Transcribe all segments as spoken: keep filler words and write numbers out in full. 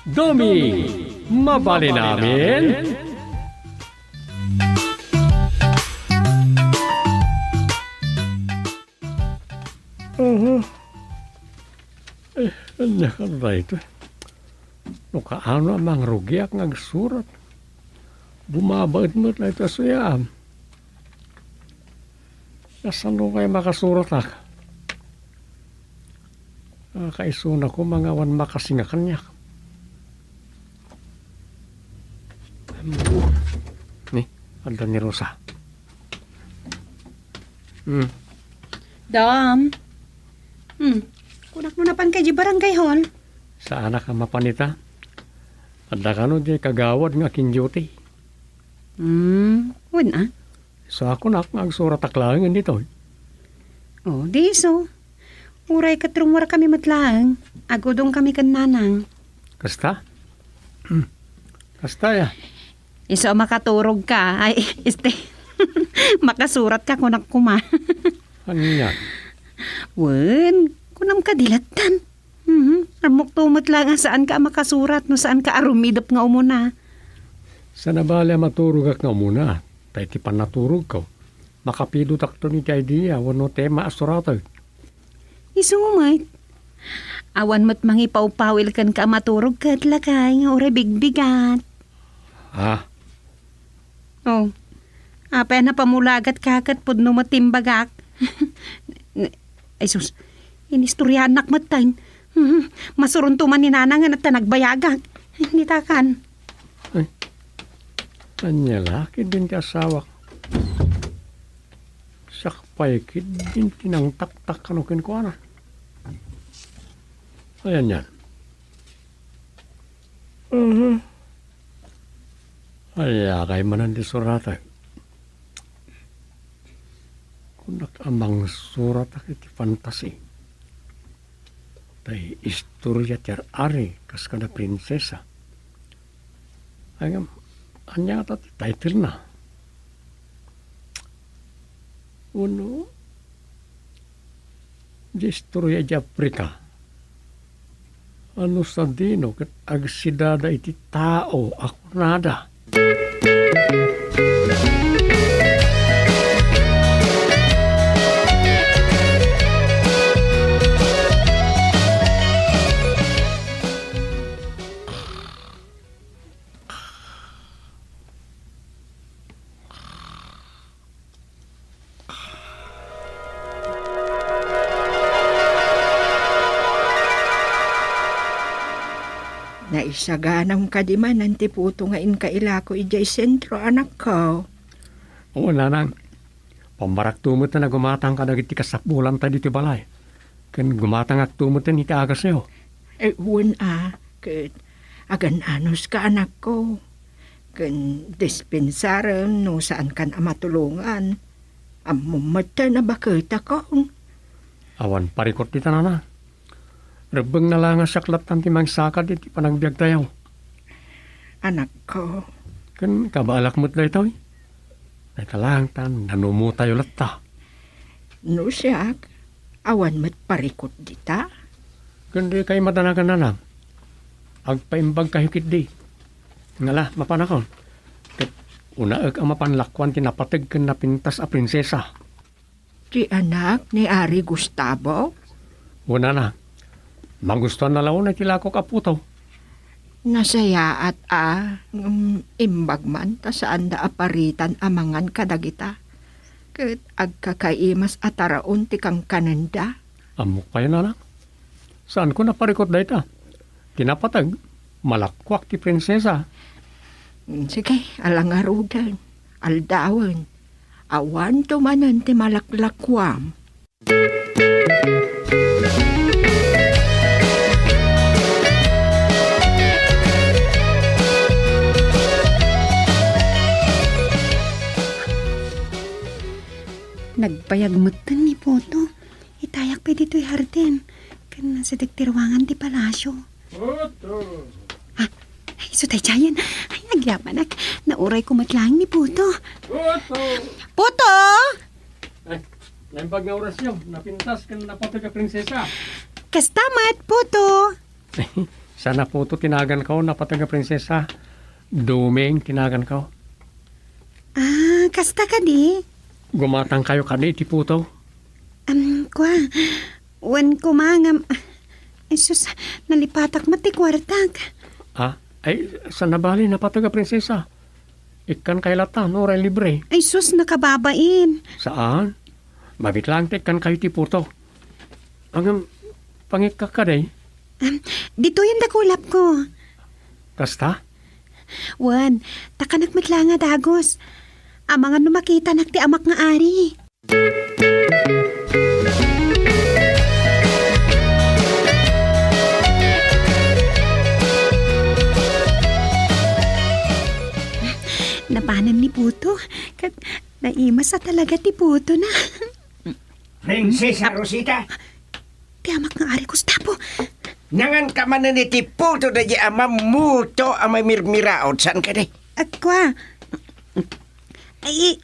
Domi, mabalin amin? Aha. Eh, ania kadi daytoy? No kaano a mangrugiak nga agsurat? Bumabaet met daytoy a suyaam. Kasano pay makasuratak? Ah, kaisuna koma nga awan makasinga kaniak. Ni, adda ni Rosa. Hmm. Dam. Hmm. Kunak no napanka idiay barangay hall? Saanak a mapan ita. Adda kano diay kagawad nga kin-duty. Hmm. Wen a. Isu a kunak nga agsuratak laengen ditoy. Oh, di isu. Uray ket rummuarkami met laeng, agudongkami ken nanang. Kasta? Hmm. Kasta ya. Isu a makaturogka. Ay, este, makasuratka kunak koma. Ania? Wen, kunam kadi lattan. Mhm. Ammokto met laeng a saanka a makasurat no saanka a rumidep nga umuna. Saan a bale a maturogak nga umuna, ta iti pannaturogko, makapidotakton iti idea wenno tema a suratek. Isu met. Awan met mangipawpawil kenka a maturog ket lakay nga uray bigbigat. Ah. Oh. Apay a napamulagatka ket pudno met ti imbagak? Ay sus, inistoryanak metten. Hmm, masuronto man ni nanang nga natta nagbayagak. Nitakan. Ay, ania la ketdin ti asawak? Siak pay ketdin ti nangtaktak kano kenkuana. Ay, anian? Mhm. Ania kay manen ti suratek? Kunak a mangsuratak iti fantasy. Tay istoria ti ar-ari kas kada prinsesa. Ay ngem, ania ngata ti title-na? Wenno, diay istoria idiay Africa. A no sadino ket agsidada iti tao a kunada. Naisaganam kadi manen ti puto nga inka ilako idiay sentro, anakko? Oo, nanang. Pammarakto met a gumatang kadagiti kasapulanta ditoy balay. Ken gumatangakto met iti agasyo. Eh, wen a, ket agan-anuska, anakko. Ken dispensarem no saankan a matulongan. Ammom metten a baketakon. Awan parikut dita, nana. Rebbengna la nga siak lattan ti mangsakad iti panagbiagtayo. Anakko. Ken kabaalak met daytoy. Dayta laeng ta nanumotayo latta. No siak, awan met parikut dita. Ken dikay madanagan, nana. Agpaimbagkayo ketdi. Ngala, mapanakon. Ket unaek a mapan lakuan ti napateg ken napintas a prinsesa. Ti anak ni Ari Gustavo? Wen, nana. Magustuanna la unay ti lakok a puto. Nasayaat a, ngem imbag man ta saanda a paritan a mangan kadagita. Ket agkakaimas a taraon ti kankanenda. Ammok pay, nana. Saanko a parikut dayta. Ti napateg, malakkuak ti prinsesa. Mm, sige, ala ngaruden. Aldawen. Awanto manen ti malaklakkuam. Nagbayag metten ni Puto. Itayak pay ditoy hardin. Ken nasideg ti ruangan ti palasio. Puto! Ah, ay, isu daydiayen. Ay, agyamanak. Naurayko met laeng ni Puto. Puto! Puto! Ay, naimbag nga orasyo. Napintas ken napateg a prinsesa. Kasta met, Puto. Saan a Puto ti naganko, napateg a prinsesa. Doming ti naganko. Ah, kasta kadi? Gumatangkayo kadi iti puto? Am, kua. Wen koma ngem, ay sus, nalipatak met ti kuartak. Ah, ay, saan a bale, napateg a prinsesa. Ikkankayo latta, no uray libre. Ay sus, nakababain. Saan? Mabiit laeng ta ikkankayo ti puto. Ngem, pangikkak kadi? Am, ditoyen da kulapko. Kasta? Wen, ta kanak met laeng a dagus. Amangan no makitanak ti amak nga ari. Napanen ni Puto. Ket naimas a talaga ti putona. Prinsesa Rosita! Ti amak nga Ari Gustavo. Nanganka manen iti puto daydi a mammuto a mamirmiraot, saan kadi? Agkua. Ay,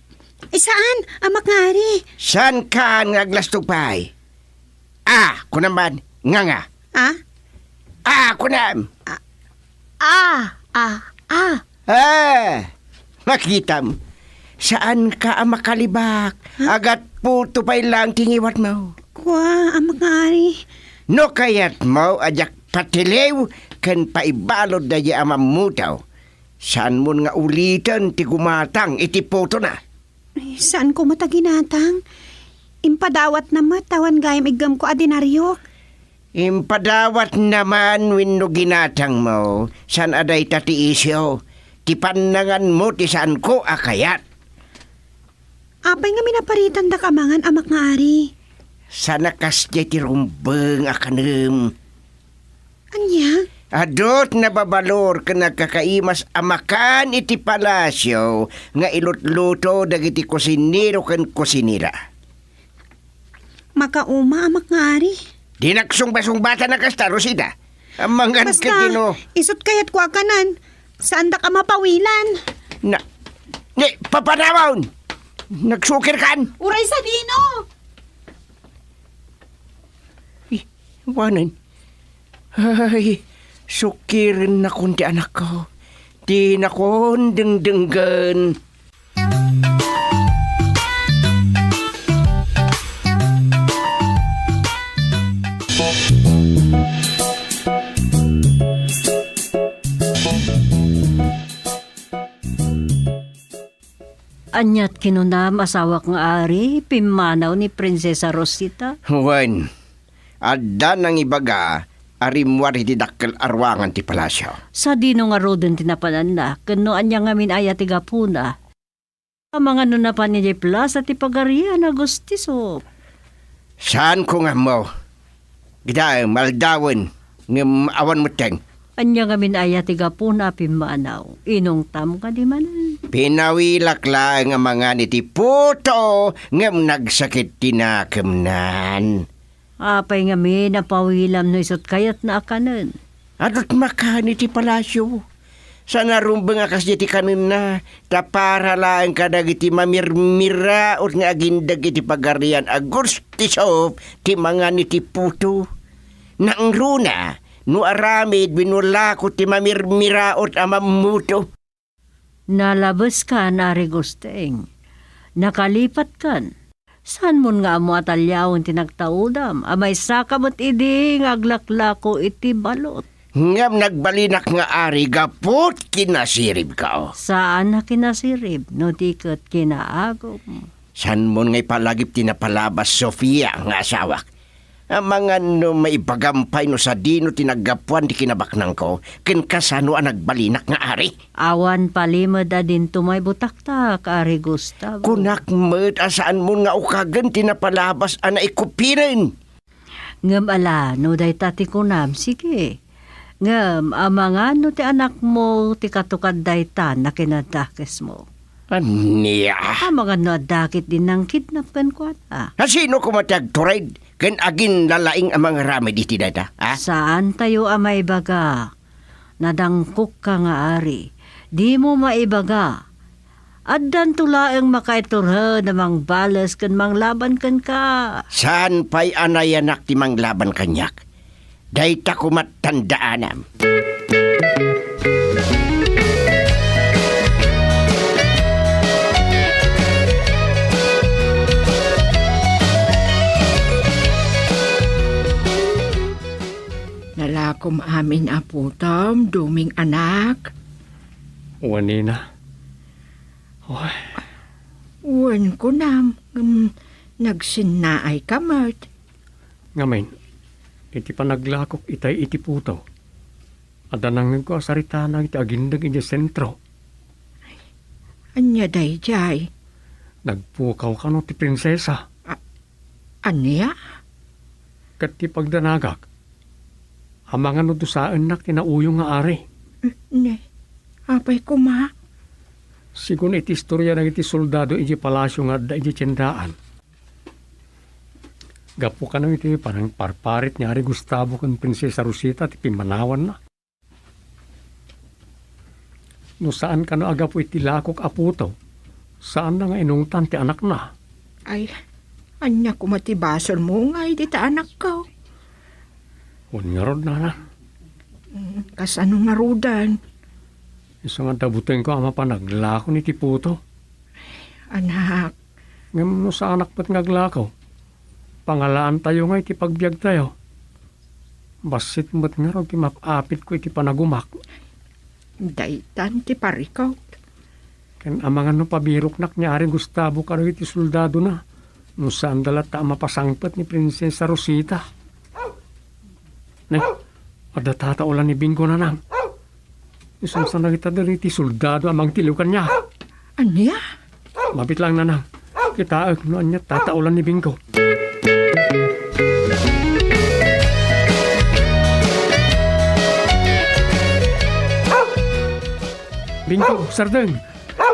ay, saan, amak nga Ari. Saankan nga aglastog pay? Ah, kunam man, nganga. Ah? Ah, kunam. Ah, ah, ah, ah. Ah, makitam. Saanka a makalibak. Huh? Agatputo pay laeng ti ngiwatmo. Kua, amak nga Ari. No kayatmo a diak patiliw ken paibalud daydi a mammuto, saanmon nga uliten ti gumatang iti putona. Ay, saanko met a ginatang. Impadawatna met awan gayam iggemko a dinariok. Impadawatna man wenno ginatangmo, saan a dayta ti isyu. Ti pannanganmo ti saanko a kayat. Apay nga minaparitandak a mangan, amak nga Ari? Saan a kasdiay ti rumbeng a kanem. Ania? Adu ti nababalor ken nagkakaimas a makan iti palasio nga ilutluto dagiti kusinero ken kusinera. Makauma, amak nga Ari. Di nagsungbasungbatan a kasta, Rosita. Amangan Basta, ket dino. Isut kayatko a kanen. Saandak a mapawilan. Na, ni, papanawon! Nagsukirkan! Uray sadino! Ih, wanen. Ay, sukirennakon ti anakko. Dinakon dengdenggen. Aniat kinunam, asawak nga Ari, pimmanaw ni Prinsesa Rosita? Wen, adda nangibaga a rimmuar iti dakkel a ruangan ti palasio. Sadino ngaruden ti napananna, ken no ania ngamin aya ti gapuna? Amangan no napan idiay plasa ti Pagarian a gustisop. Saanko nga ammo. Kitaem, aldawen, ngem awan metten. Ania ngamin aya ti gapuna a pimmanaw? Inungtam kadi manen? Pinawilak laeng a mangan iti puto, ngem nagsakit ti nakemnan. Apay ngamin a pawilam no isut kayatna a kanen? Adut makan iti palasio. Saan a rumbeng a kasdi ti kanenna, ta para laeng kadagiti mamirmiraot nga agindeg iti Pagarian a gustisop ti mangan iti puto. Nangruna no aramid wenno lako ti mamirmiraot a mammuto. Nalabeskan, Ari Gusteng. Nakalipatkan. Saanmon nga ammo a taliawen ti nagtaudam a maysaka met idi nga aglaklako iti balot? Ngem nagbalinak nga ari gapu ti kinasiribko. Saan a kinasirib no di ket kinaagum. Saanmon nga ipalagip ti napalabas, Sofia, nga asawak. Amangan no maibagam pay no sadino ti naggapuan ti kinabaknangko ken kasano a nagbalinak nga ari. Awan palimed a dinto maibutaktak, Ari Gustavo. Kunak met a saanmon nga ukagen ti napalabas a naikupinen. Ngem ala, no dayta ti kunam, sige. Ngem amangan no ti anakmo ti katukad dayta a kinadakesmo. Ania? Amangan no adda ket di nangkidnap kenkuana. A sino koma ti agtured ken aginlalaing a mangaramid iti dayta, a? Saantayo a maibaga. Nadangkokka nga ari. Dimo maibaga. Addanto laeng makaiturhod a mangbales ken manglaban kenka. Saan pay a nayanak ti manglaban kaniak? Dayta koma tandaanam. Nalakom amin a putom, Doming anak. Wen, Nina. Oy. Wen, kunam, ngem nagsinnaay ka met. Ngamin, iti panaglakok itay iti puto, adda nangngegko a saritana iti agindeg idiay sentro. Ania daydiay? Nagpukaw kano ti prinsesa. A-, ania? Ket ti pagdanagak, amangan no dusaennak ti nauyong nga ari. Ne, apay koma? Sigun iti istorya dagiti soldado iti palasio nga adda iti tiendaan, gapu kano iti panangparparit ni Ari Gustavo ken Prinsesa Rosita ti pimmanawanna. No saan kano a gapu iti lakok a puto, saanna nga inungtan ti anakna. Ay, ania koma ti basolmo nga idi ta anakko? Wen ngarud, Nana. Mm, kasano ngaruden? Isu nga adda butengko a mapan aglako iti puto. Anak. Ngem no saanak met nga aglako, pangalaantayo nga iti pagbiagtayo. Bassit met ngarud ti map-apitko iti panagumak. Daytan ti parikut. Ken amangan no pabiroknak ni Ari Gustavo kadagiti soldadona, no saanda latta a mapasangpet ni Prinsesa Rosita. Ne, adda tataolan ni Bingo, Nanang. Isu sa nakita dagiti soldado a mangtiliw kaniak. Ania? Mabit lang, Nanang. Kitaek no ania tataolan ni Bingo. Bingo, Sardeng,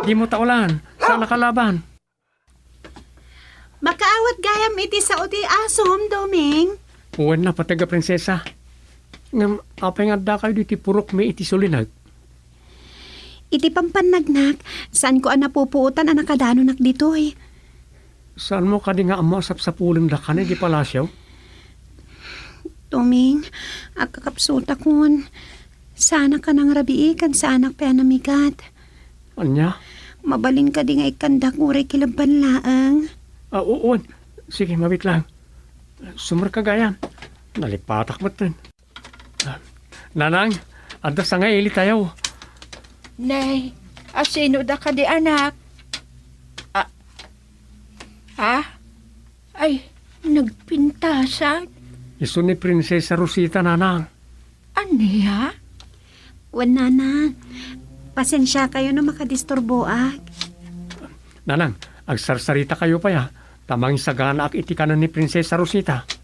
dimo taolan. Saan a kalaban? Makaawat gayam iti sao ti asom, Doming? Wen, napateg a prinsesa. Ngem apay nga addakayo ditoy purokmi iti sulinag? Iti pampannagnak, saanko a napupuotan a nakadanonak ditoy. Saanmo kadi nga ammo a sapsapulendakano iti palasio? Doming, agkakapsutakon. Saanak a nangrabii ken saanak pay a namigat. Ania? Mabalin kadi nga ikkandak uray kilabban laeng? Ah, u-, wen. Sige, mabit lang. Sumrekka gayam. Nalipatak metten. Nanang, adda sangailitayo. Nay, asino da kadi, anak? Ah, ah? Ay, nagpintasan? Isu ni Prinsesa Rosita, Nanang. Ania? Wen, Nanang. Pasensiakayo no makadisturboak. Nanang, agsarsarita kayo pay, a, ta mangisaganaak iti kanen ni Prinsesa Rosita.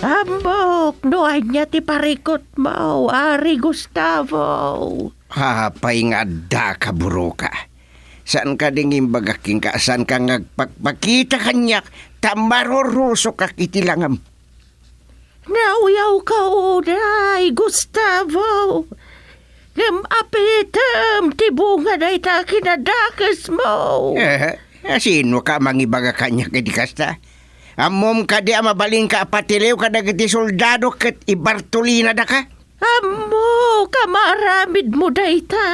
Ammok no ania ti parikutmo, Ari Gustavo. Apay nga addaka, Buroka? Saan kadi nga imbagak kenka a saanka nga agpakpakita kaniak ta marurusokak iti langam? Nauyawka unay, Gustavo. Ngem apitem ti bunga dayta kinadakesmo. Eh, asinoka a mangibaga kaniak iti kasta? Ammom kadi a mabalinka a patiliw kadagiti soldado ket ibartolinadaka? Ammok a maaramidmo dayta,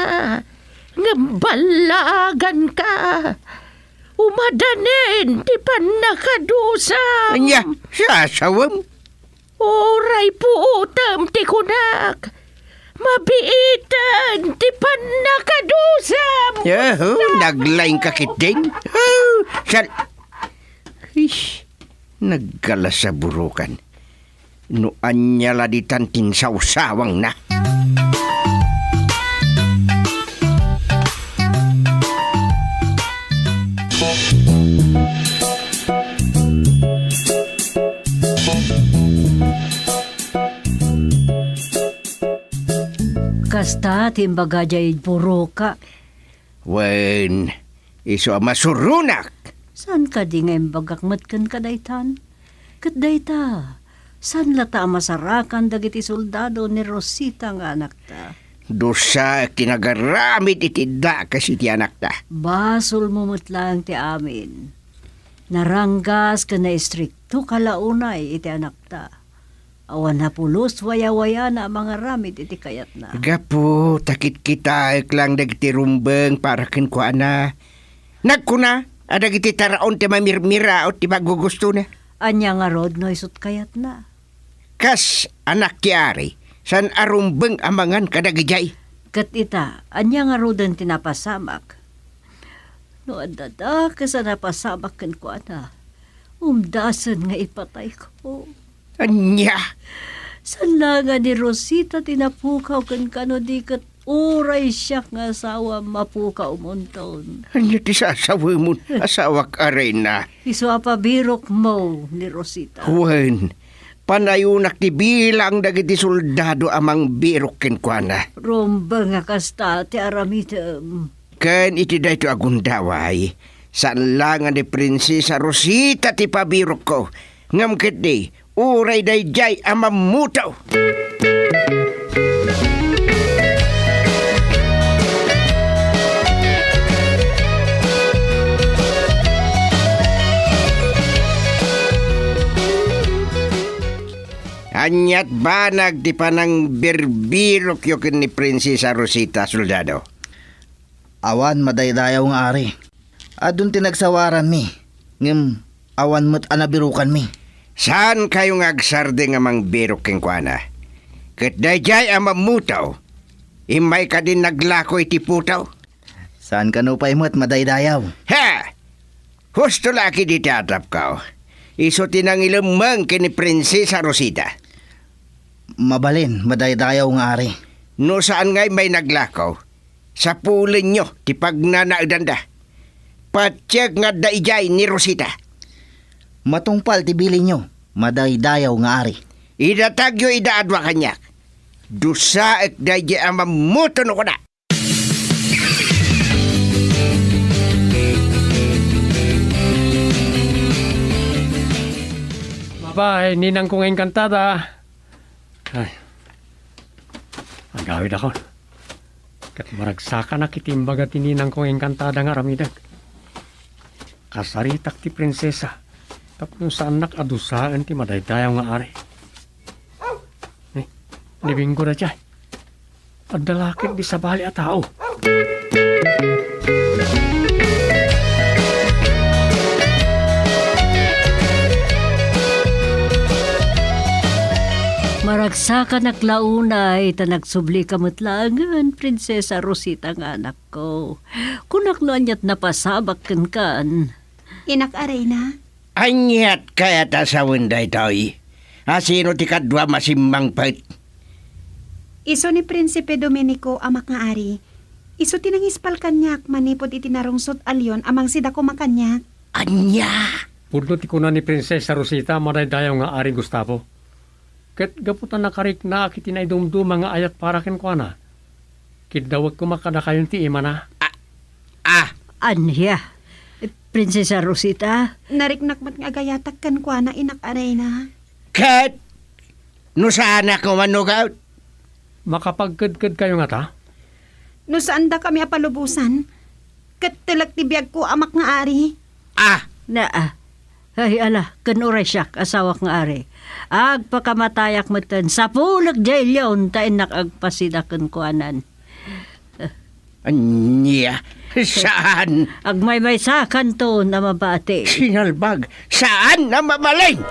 ngem ballaaganka. Umadanen ti pannakadusam. Ania, sasawem? Uray puotem ti kunak, mabiiten ti pannakadusam. Yahu, naglaingka ketdin. Huh, sal-, Ish, nagkalas a Burokan. No ania la ditan ti insawsawangna. Kasta ti imbaga diay Buroka. Wen, isu a masuronak. Saan kadi nga imbagak met kenka daytan? Ket dayta, saan latta a masarakan dagiti soldado ni Rosita nga anakta? Dusaek ti nagaramid iti dakes iti anakta. Basolmo met laeng ti amin. Naranggas ken naistriktoka la unay iti anakta. Awan a pulos wayawayana a mangaramid iti kayatna. Gapu ta kitkitaek laeng dagiti rumbeng para kenkuana. Nagkuna a dagiti taraon ti mamirmiraot ti pagugustona. Ania ngarud no isut' kayatna? Kas anak ti ari, saan a rumbeng a mangan kadagidiay. Ket ita, ania ngaruden ti napasamak? No adda dakes a napasamak kenkuana, umdasen nga ipatayko. Ania? Saan laeng a ni Rosita ti napukaw kenka no di ket uray siak nga asawa mapukawmonton. Ania ti sasawemon, asawak a reyna? Isu a pabirokmo ni Rosita. Wen, panayonak ti bilang dagiti soldado a mangbirok kenkuana. Rumbeng a kasta ti aramidem. Ken iti daytoy a gundaway, saan la nga ni Prinsesa Rosita ti pabirokko, ngem ketdi, uray daydiay a mammuto. Aniat banag ti panangbirbirokyo ken ni Prinsesa Rosita, soldado? Awan madaydayaw nga ari. Adun ti nagsawaranmi, ngem awan met a nabirokanmi. Saankayo nga agsardeng a mangbirok kenkuana? Ket daydiay a mammuto, immay kadin naglako iti puto? Saan kano pay met madaydayaw. Ha! Husto la a kidi ti atapko. Isu ti nangilemmeng ken ni Prinsesa Rosita. Mabalin, madaydayaw nga ari. No saan nga immay naglako, sapulenyo ti pagnanaedanda. Patiek nga adda idiay ni Rosita. Matungpal ti bilinyo, madaydayaw nga ari. Idatagyo ida a dua kaniak. Dusaek daydiay a mammuto no kuna. Mabay, ninangko nga engkantada. Ay. Agawidakon. Ket maragsakanak iti imbaga ti ninangko nga engkantada nga aramidek. Kasaritak ti prinsesa tapno saannak a dusaen ti madaydayaw nga ari. Eh, ni Bingo daydiay. Adda la ketdi sabali a tao. Maragsakanak la unay ta nagsublika met laengen, Prinsesa Rosita nga anakko. Kunak no aniat napasamak kenkan. Inak a reyna? Aniat kayat a sawen daytoy? A sino ti kaduam a simmangpet? Isu ni Prinsipe Domenico, amak nga ari. Isu ti nangispal kaniak manipud iti narungsot a leon a mangsidakuma kaniak. Ania? Pudno ti kuna ni Prinsesa Rosita, madaydayaw nga Ari Gustavo. Ket gapu ta nakariknaak iti naidumduma nga ayat para kenkuana, kiddawek koma kadakayon ti imana. Ah, ah. Ania? Prinsesa Rosita? Nariknak met nga agayatak kenkuana, inak a reyna. Ket no saanak nga umannugaw? Makapagkedkedkayo ngata? No saandakami a palubosan, ket telek ti biagko, amak nga ari. Ah! Naa. Ay, ala, ken uray siak, asawak nga ari. Agpakamatayak metten, sapulek diay leon ta innak agpasida kenkuanan. Ania? Saan? Agmaymaysakanton a mabati. Sinalbag, saan a mabalin?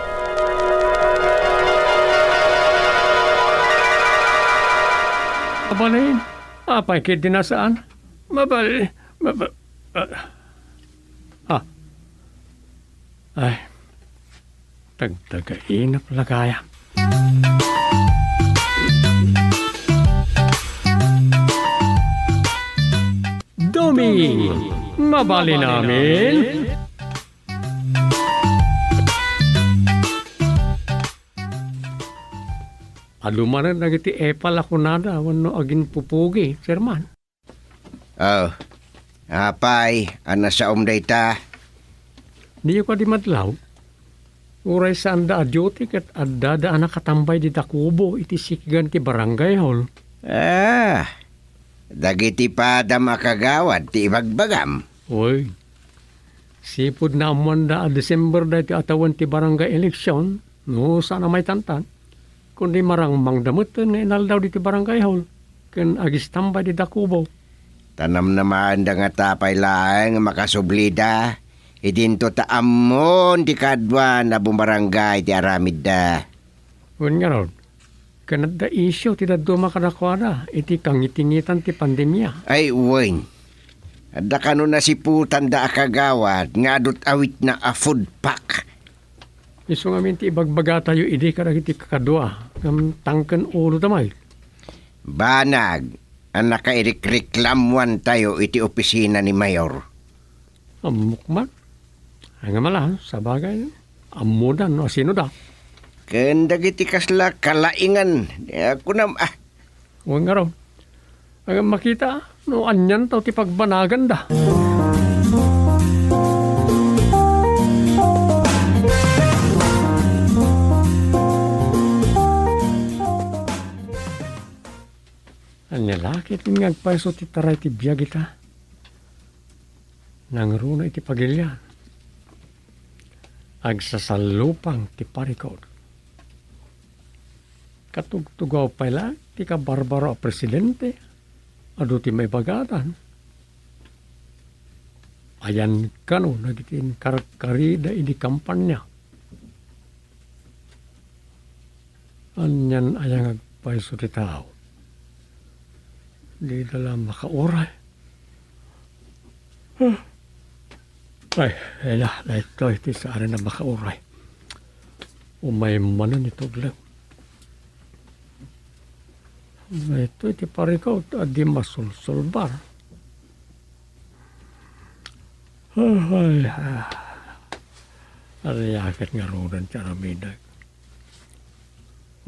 Mabalin? Apay ketdi a saan? Mabal-, mabal-, ah. Ah. Ay. Tagtagainak la gayam. Doming, mabalin amin? Adu manen dagiti epal a kunada wenno aginpupugi, Chairman. Oh, apay, a nasaom dayta? Diyo kadi madlaw? Uray saanda a duty ket addada a nakatambay dita kubo iti sikigan ti barangay hall. Ah, Dagiti padam a kagawad ti ibagbagam. Uy, sipud naammoanda a December daytoy a tawen ti barangay election, no, saan a maitantan. Kundi marangmangda metten nga inaldaw ditoy barangay hall ken agistambay di dakubo. Ta namnamaenda ngata pay laeng a makasublida idinto ta ammon ti kaaduan a bumarangay ti aramidda. Wen ngarud, ken adda isyu ti dadduma kadakuada iti kangitingitan ti pandemia. Ay, wen. Adda kano nasiputanda a kagawad nga adu ti awitna a food pack. Isu ngamin ti ibagbagatayo idi kadagiti kakadua, ngem tangken uloda met. Banag a nakairikreklamuantayo iti opisina ni Mayor. Ammok man. Ay nga mala, sabagay, ammoda no asinoda. Ken dagiti kasla kalaingan, eh, kunam, ah. Wen ngarud. Ay nga makita, no anianto ti pagbanaganda. Ania la ketdin nga agpayso ti taray ti biag ita? Nangruna iti pagilian. Agsasallupang ti parikut. Katugtugaw pay la ti kabarbaro a presidente, adu ti maibagadan. Ayan kano dagiti inkarkarida idi kampanya. Anian aya nga agpayso ti tao? Dida la makauray. Ay, ella, daytoy ti saan a makauray. Umay manen iti tugleng. Daytoy ti parikut a di masulsulbar. Ay, ah. Ariaket ngaruden ti aramidek.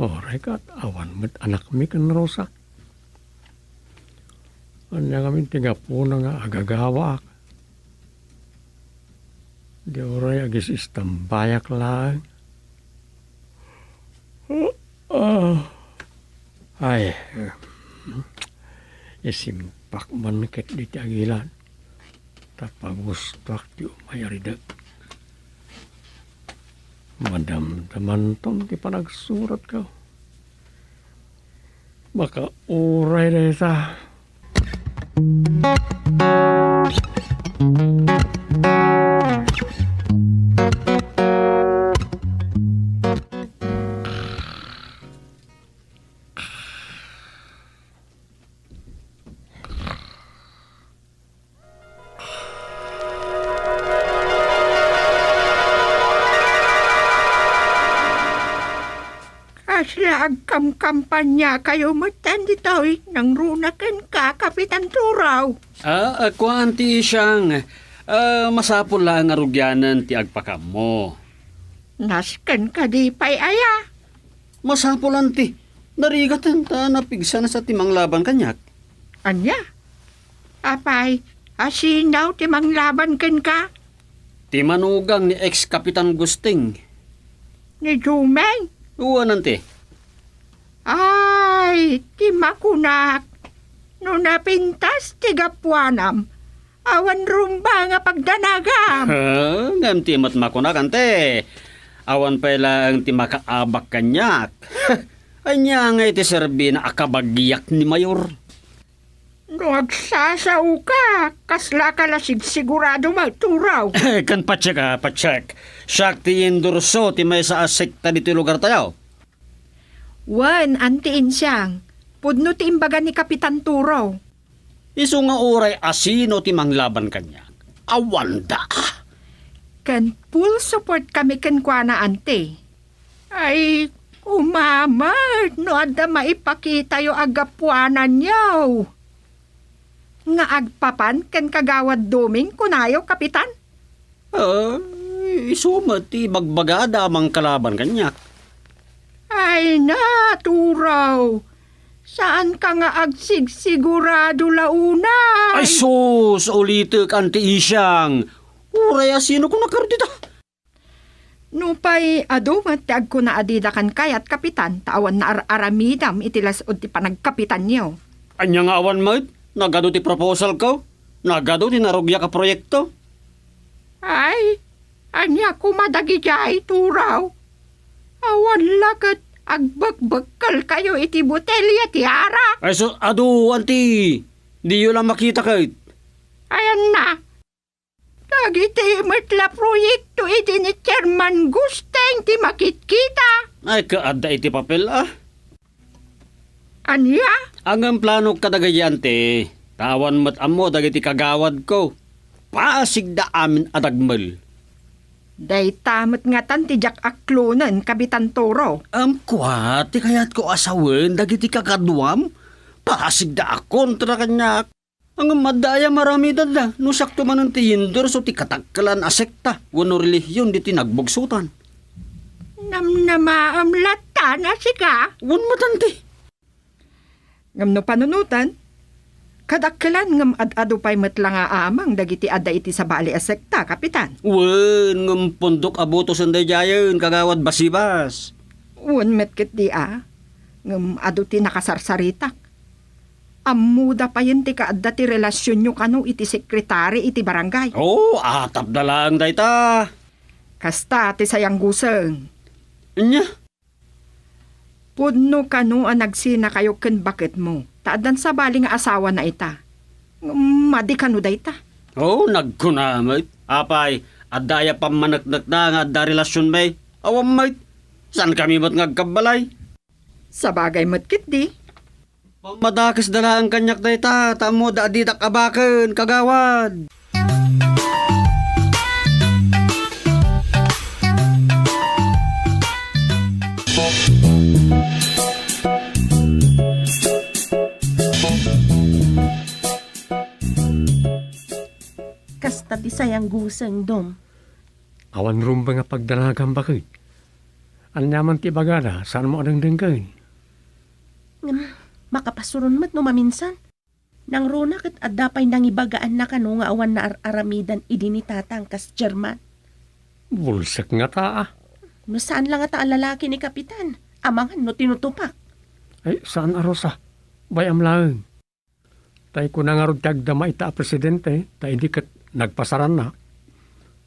Uray ket awan met anakmi ken Rosa. Ania ngamin ti gapuna nga agagawaak? Di uray agis-istambayak laeng. Ah. Ay, isimpak man ket diti agilad, ta pagustoak ti umay aridek. Madamdamanton ti panagsuratko. Makauray dayta. Kasla agkamkampanyakayo metten ditoy, nangruna kenka, Kapitan Turaw. Ah, ah, kuan ti siang. Ah, masapul laeng a rugianen ti agpakaammo. Nasken kadi pay aya? Masapul, anti. Narigaten ta napigsa sa ti manglaban kaniak. Ania? Apay, asino ti manglaban kenka? Ti manugang ni ex-Kapitan Gusting. Ni Jumeng? Wen, anti. Ay, ti makunak, no napintas ti gapuanam, awan rumba nga pagdanagam. Ha? Ngem ti met makunak, anti. Awan pay laeng ti makaabak kaniak. Ania ngay ti serbina a kabagiak ni Mayor? No agsasaoka, kaslaka la sigsigurado, Turaw. Ken patiek, a, patiek. Siak ti indurso ti maysa a sekta ditoy lugartayo. Wen, Anti Insiang, pudno ti imbaga ni Kapitan Turaw. Isu nga uray asino ti manglaban kaniak, awanda. Ken full support kami kenkuana, Anti. Ay, umamet no adda maipakitayo a gapuananyo. Nga agpapan ken Kagawad Doming, kunayo, Kapitan? Ay, isu met ti ibagbagada a mangkalaban kaniak. Ay, Turaw, saanka nga agsigsigurado la unay. Ay, sus, ulitek, Anti Insiang. Uray asino kunaka dita? Nupay adu met ti agkuna a dida kan kayat, Kapitan, ta awan naar-aramidam iti las-ud ti panagkapitanyo. Ania nga awan met? Nagadu ti proposalko? Nagadu ti narugiak a proyekto? Ay, ania koma dagidiay, Turo? Awan la ket agbekbekkelkayo iti botelia ti arak. Ay, so, adu, anti. Diyo la makita ket. Ayanna. Dagiti met la proyekto idi ni Chairman Gusteng ti makitkita. Ay, kaadda iti papel, a. Ania? Ngem planok kadagiti anti, ta awan met ammo dagiti kagawadko. Pasigda amin a dagmel. Dayta met ngatan ti diak aklonen, Kapitan Turo. Am, kua, ti kayatko a sawen dagiti kakaduam? Pasigda a kontra kaniak. Ngem adda aya maramidenda no siakto manen ti endorso ti katakkelan a sekta wenno relihion ditoy nagbugsotan? Namnamaem latta a sika? Wen met anti. Ngem no panunoten, kadakkelan ngem ad-adu pay met la nga amang dagiti adda iti sabali a sekta, Kapitan. Wen, ngem pundok a botosen daydiayen, Kagawad Basibas. Wen met ketdi a, ngem adu ti nakasarsaritak. Ammoda payen ti kaadda ti relasionyo kano iti sekretari iti barangay. Oh, atapda laeng dayta. Kasta ti sayangguseng. Ania? Pudno kano a nagsinakayo ken baketmo, ta addan sabali nga asawana ita. Madi kano dayta? Oh, nagkuna met. Apay, adda aya pammaneknekna nga adda relasionmi? Awan met. Saankami met nga agkabbalay? Sabagay met ketdi. Pammadakesda laeng kaniak dayta, ta ammoda a didak abaken, kagawad. Kasta ti sayangguseng, Dom. Awan rumbeng a pagdanagam, baket. Ania man ti ibagada, saanmo a dengdenggen? Ngem, makapasuron met no maminsan. Nangruna ket adda pay nangibagaanna kano nga awan naar-aramidan idi ni Tatang kas chairman. Bulsek ngata, a. No saan la ngata a lalaki ni Kapitan, amangan no tinutupak. Ay, saan a Rosa. Bay-am laeng. Tay kuna ngarud ti agdama ita a presidente, ta idi ket nagpasaranna.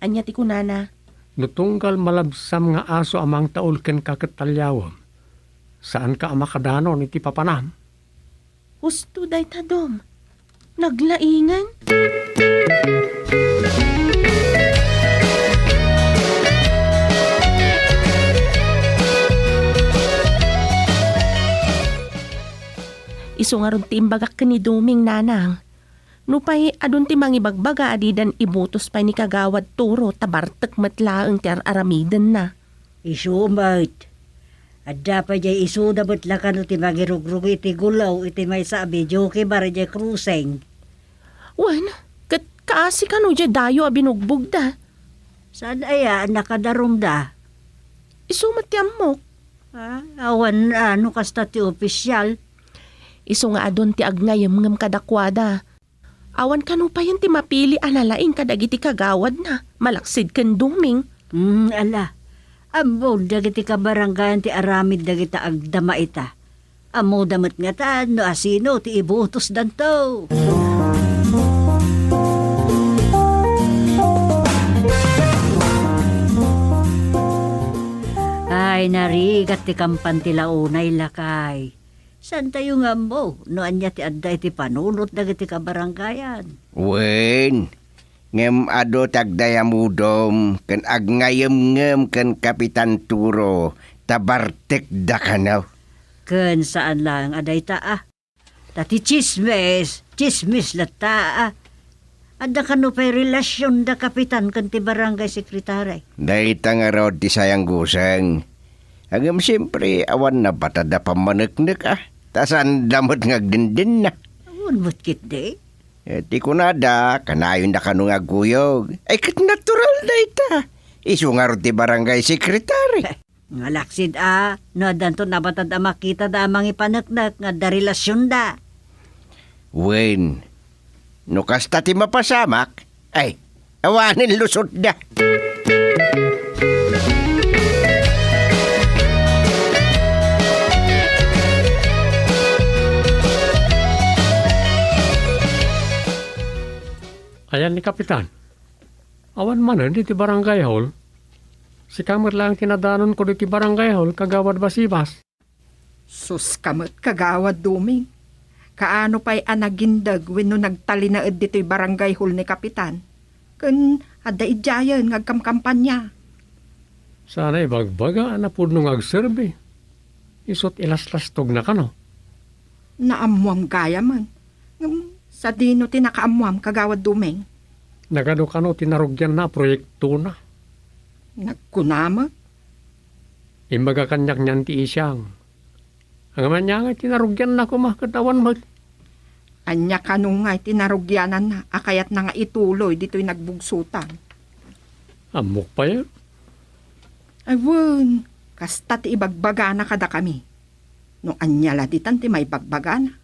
Ania ti kunana? No tunggal malabsam nga aso a mangtaul kenka ket taliawem, saanka a makadanon iti papanam. Husto dayta, Dom. Naglaingen. Isu ngarud ti imbagak ken ni Doming, nanang. Nupay adun ti mangibagbaga a didan ibutos pay ni Kagawad Turo ta bartek met laeng ti ar-aramidenna. Isu met. Adda pay diay isuda met la kano ti mangirugrugi iti gulaw iti maysa a videoke bar idiay crossing. Wen, ket kaasi kano diay dayo a binugbogda. Saan aya a nakadarumda? Isu met ti ammok. Ah, awan a no kasta ti opisial. Isu nga adun ti agngayen ngem kadakuada. Awan kano payen ti mapili a nalaing kadagiti kagawadna, malaksid ken Doming. Hmm, ala. Ammon dagiti kabarangayan ti aramid dagita agdama ita. Ammoda met ngatan no asino ti ibutosdanto. Ay, narigat ti kampan ti launay, lakay. Saantayo nga ammo no ania ti adda iti panunot dagiti kabarangayan. Wen, ngem adu ti agdayamudom ken agngayenngem ken Kapitan Turo ta bartekda kano. Ken saan laeng a dayta, a. Ta ti tsismis, tsismis latta, a. Adda kano pay relasion da kapitan ken ti barangay sekretari? Dayta ngarud ti sayangguseng. Ngem siempre, awan nabatad a pammaneknek, a. Ta saanda met nga agdindinnna. Awan met ketdi. Eh, ti kunada, kanayonda kano nga agkuyog. Ay, ket natural dayta. Isu ngarud ti barangay sekretari. Ngalaksid a, no addanto nabatad a makitada a mangipaneknek nga adda relasionda. Wen, no kasta ti mapasamak, ay, awanen lusotda. Ayan ni Kapitan. Awan manen iti barangay hall. Sika met laeng ti nadanonko ditoy barangay hall, Kagawad Basibas. Sus ka met, Kagawad Doming. Kaano pay a nagindeg wenno nagtalinaed ditoy barangay hall ni Kapitan? Ken adda idiayen nga agkamkampanya. Sana ibagbaga a napudno nga agserbi. Isut' ilaslastogna kano. Naammoam gayamen. Ngem sadino ti nakaammoam, Kagawad Doming? Nagadu kano ti narugianna a proyektona. Nagkuna met? Imbaga kaniak nian ti isang. Ngem ania ngay ti narugianna koma ket awan met? Ania kano ngay ti narugiananna a kayatna nga ituloy ditoy nagbugsotan? Ammok pay. Ay wen, kasta ti ibagbagana kadakami. No ania la ditan ti maibagbagana?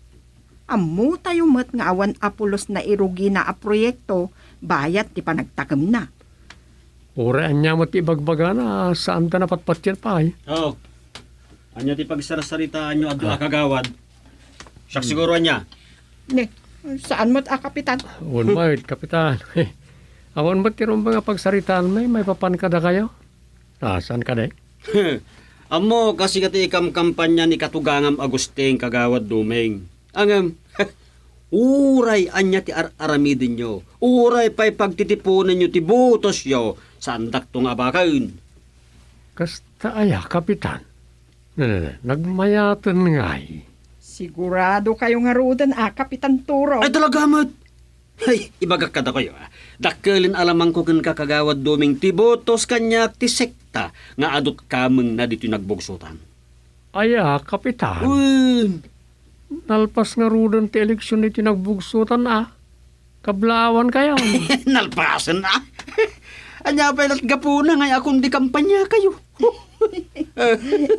Ammotayo met nga awan a pulos nairugina a proyekto bayat ti panagtakemna. Uray ania met ti ibagbagana, saanda napatpatien pay. Oh. Ania ti pagsarsaritaanyo a dua a kagawad? Siak siguro ania? Ne, saan met a, Kapitan? Wen met, Kapitan. Awan met ti rumbeng a pagsaritaan, may maipapan kadakayo? Ah, saan kadi? Ammok a sika ti ikamkampanya ni katugangam Agustin, Kagawad Doming. Ngem, uray ania ti ar-aramidenyo, uray pay pagtitiponenyo ti botosyo, saandakto nga abaken. Kasta aya, Kapitan? Ne, ne, ne, nagmayaten ngay. Siguradokayo ngaruden a, Kapitan Turo? Ay, talaga met! Ay, ibagak kadakayo, a. Dakkelen a lamangko kenka, Kagawad Doming, ti botos kaniak ti sekta nga adu ti kamengna ditoy nagbugsotan. Aya, Kapitan? Wen. Nalpas ngaruden ti eleksion iti nagbugsotan, a. Kablaawankayo. Nalpasen, a. Ania pay lat gapuna nga ayakkon di kampanyakayo?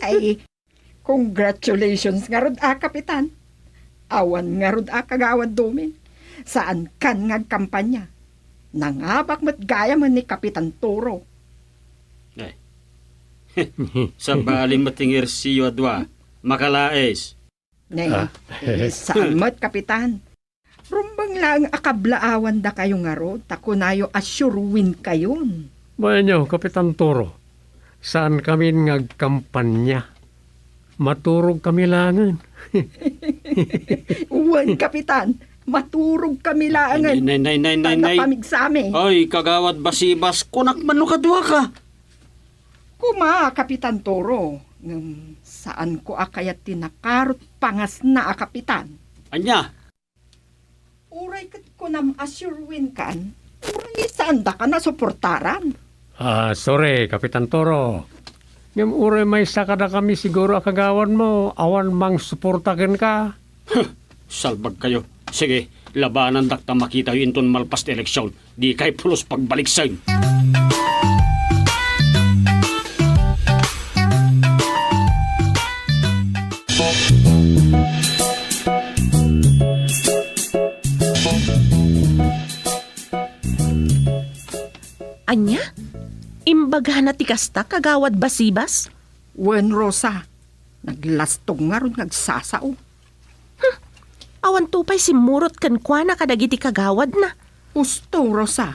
Ay, congratulations ngarud a, Kapitan. Awan ngarud a, Kagawad Doming. Saankan nga agkampanya. Nangabak met gayamen ni Kapitan Turo. Ay. Sabali met ti ngersiyo a dua. Makalaes. Ne, ah, eh, saan met, Kapitan? Rumbeng laeng a kablaawandakayo ngarud, ta kunayo a sure win kayon. Bayanyo, Kapitan Toro, saan kamin nga agkampanya. Maturog kami laengen. Wen, Kapitan, maturog kami laengen. Nay, nay, nay, nay, nay, nay. Pamigsami. Ay, Kagawad Basibas, kunak man no kaduaka. Kuma, Kapitan Toro, ngem saanko a kayat ti nakarot pangasna a kapitan. Ania? Uray ket kunam a sure win kan, uray saandaka a suportaran. Ah, sorry, Kapitan Toro. Ngem uray maysa kadakami siguro a kagawadmo, awan mangsuporta kenka. Huh, salbagkayo. Sige, labanandak ta makitayo inton malpas ti eleksion. Dikay pulos pagbaliksen. Ania? Imbagana ti kasta, Kagawad Basibas? Wen, Rosa. Naglastog ngarud nga agsasao. Hmm. Awanto pay simmurot kenkuana kadagiti kagawadna. Husto, Rosa.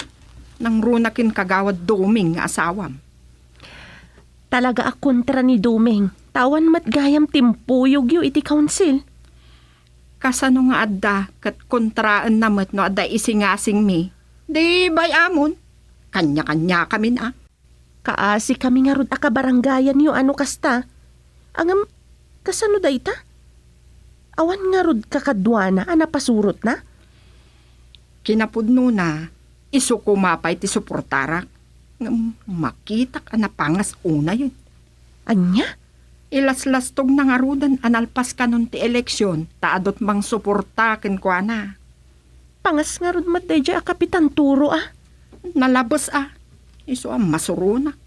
Nangruna ken Kagawad Doming nga asawam. Talaga a kontra ni Doming. Ta awan met gayam ti impuyogyo iti kaunsil. Kasano nga adda ket kontraenna met no adda isingasingmi? Di bay-amon. Kanya-kanyakamin a. Kaasikami ngarud a kabarangayanyo a no kasta. Ngem, kasano dayta? Awan ngarud kakaduana a napasurotna? Kinapudnona, isu koma pay ti suportarak. Ngem, makitak a napangas unayen. Ania? Ilaslastogna ngaruden a nalpas kanon ti eleksion ta adut mangsuporta kenkuana. Pangas ngarud met daydiay a Kapitan Turo a. Nalabes a. Isu a masuronak.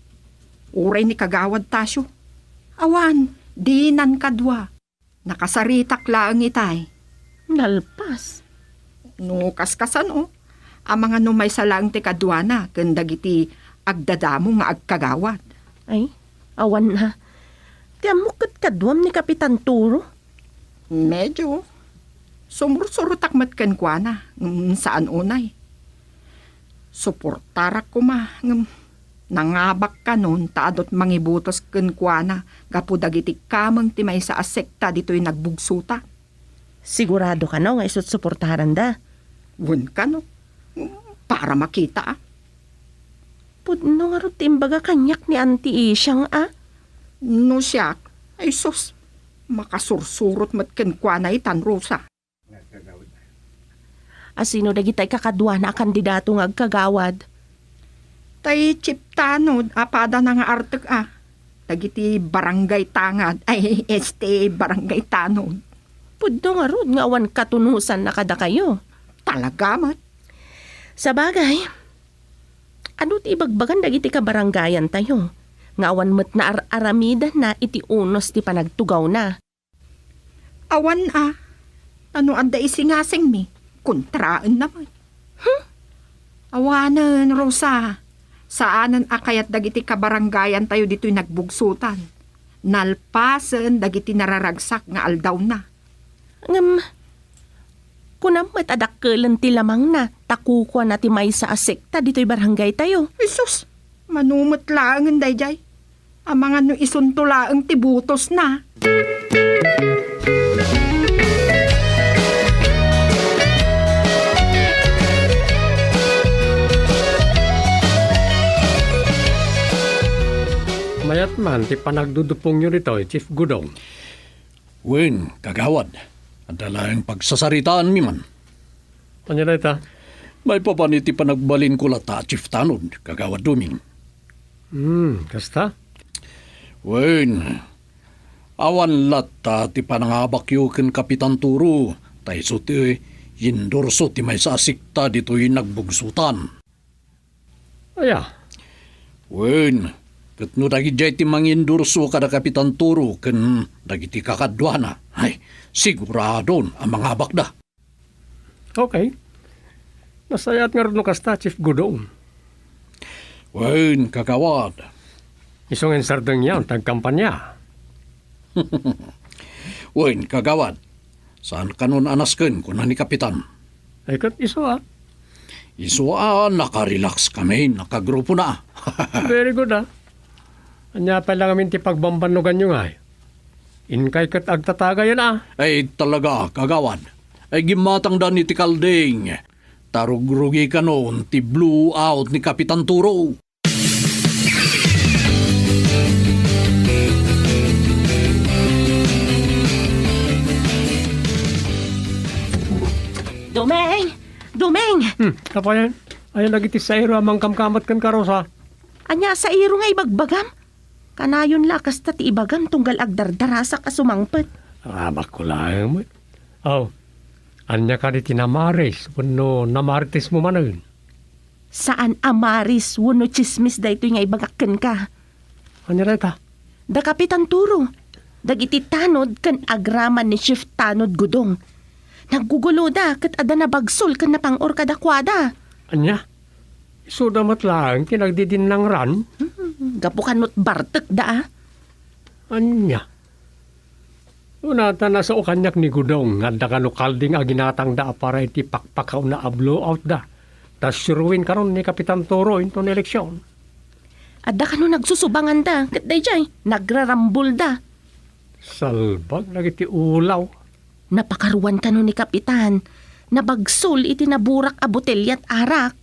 Uray ni Kagawad Tasio. Awan, dinan kadua. Nakasaritak laeng itay. Nalpas. No kaskasano, amangan no maysa laeng ti kaduana ken dagiti agdadamo nga agkagawad. Ay, awan a. Ti ammok ket kaduam ni Kapitan Turo. Medyo. Sumursurotak met kenkuana, ngem saan unay. Suportarak koma, ngem nangabak kanon ta adu't mangibutos kenkuana gapu dagiti kameng ti maysa a sekta ditoy nagbugsotan. Sigurado kano nga isu't suportaranda? Wen kano, para makita, a. Pudno ngarud ti imbaga kaniak ni Auntie Ishang, a. No siak, ay sus, makasursurot met kenkuana itan, Rosa. A sino dagiti kakaduana a kandidato nga agkagawad? Tay Chief Tanod a padana nga artek, a. Dagiti Barangay Tangad, ay, este, Barangay Tanod. Pudno ngarud nga awan katunosanna kadakayo. Talaga met. Sabagay, adu ti ibagbagan dagiti kabarangayantayo nga awan met naar-aramidanna iti unos ti panagtugawna? Awan a. Ta no adda isingasingmi, kontraenna met. Hmm? Awanen, Rosa. Saanen a kayat dagiti kabarangayantayo ditoy nagbugsotan. Nalpasen dagiti nararagsak nga aldawna. Ngem, kunam met a dakkelen ti lamangna ta kukuana ti maysa a sekta ditoy barangaytayo. Jesus! Mano met laengen daydiay. Amangan no isunto laeng ti butosna. Mayat man ti panagdudupongyo ditoy, Chief Gudong. Wen, kagawad, adda laeng pagsasaritaanmi man. Ania dayta? Maipapan iti panagbalinko latta a Chief Tanod, Kagawad Doming. Hmm, kasta? Wen, awan latta ti panangabakyo ken Kapitan Turo, ta isu ti yendorso ti maysa a sekta ditoy nagbugsotan. Aya? Wen, ket no dagidiay ti mangendorso kada Kapitan Turo ken dagiti kakaduana, ay, siguradon a mangabakda. Okay. Nasayaat ngarud no kasta, Chief Gudong. Wen, kagawad. Isu nga insardengyo ti agkampanya. Wen, kagawad. Saan kanon a nasken, kuna ni Kapitan. Ay, ket isu, a. Isu a nakarelax kami, nakagrupona. Very good, a. Ania pay la ngamin ti pagbambannoganyo ngay? Inkay ket agtatagayan, a. Ay, talaga, kagawad. Ay, gimmatangdan iti kalding. Ta rugrugi kanon ti blowout ni Kapitan Turo. Domeng! Domeng! Hmm, apay? Ayan dagiti sairo a mangkamkamat kenka, Rosa. Ania a sairo nga ibagbagam? Kanayon la a kasta ti ibagam tunggal agdardarasak a sumangpet. Arabakko laeng met. Aw, ania kadi ti namaris wenno namarites mo manen? Saan a maris wenno tsismis daytoy nga ibagak kenka. Ania dayta? Da Kapitan Turo, dagiti tanod ken agraman ni Chief Tanod Gudong. Nagguguloda ket adda nabagsol ken napang-or kadakuada. Ania? Isuda met laeng ti nagdidinnangran? Hmm, gapu kano't bartekda, a. Ania? Una ta nasao kaniak ni Gudong nga adda kano kalding a ginatangda a para iti pakpakauna a blowoutda. Ta suroen kanon ni Kapitan Toro inton eleksion. Adda kano nagsusubanganda ket daydiay nagrarambulda. Salbag dagiti ulaw. Napakaruan kano ni Kapitan. Nabagsol iti naburak a boteliat arak.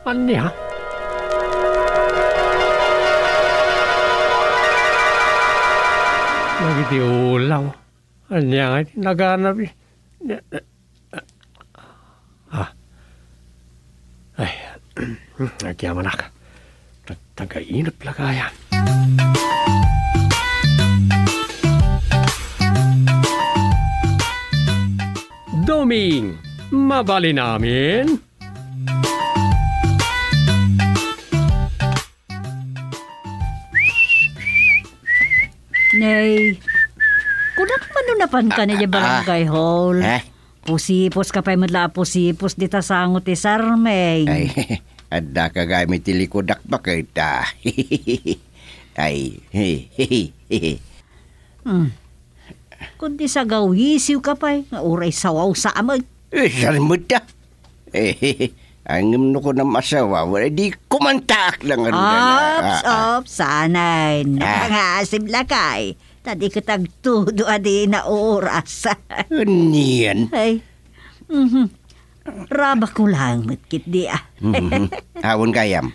Ania? Dagiti ulaw. Ania nga iti naganap? Ah. Ay. Agyamanak. Tag-, tagainep la kaya. Doming, mabalin amin? Nay, kunak man no napanka na diay barangay hall. Eh? Pusipuska pay met la a pusipuska dita sango ti sarmay. Ay, adda ka gayam iti likudak baket, a. Ay, Hmm. Kundi sagawisiw ka pay, nga uray sawaw sa amag. Eh, saan met da? Eh, Ngem no kunam asawa, wala, di kumantaak lang ngarud, ala. Ops, Ah, ah. ops, sanay. Ah. Nakangasib lakay. Ta di ket agtudo a di na oras. Anian? Ay. Mhm. Rabak ko lang met ket di, ah. Mhm. Awan gayam.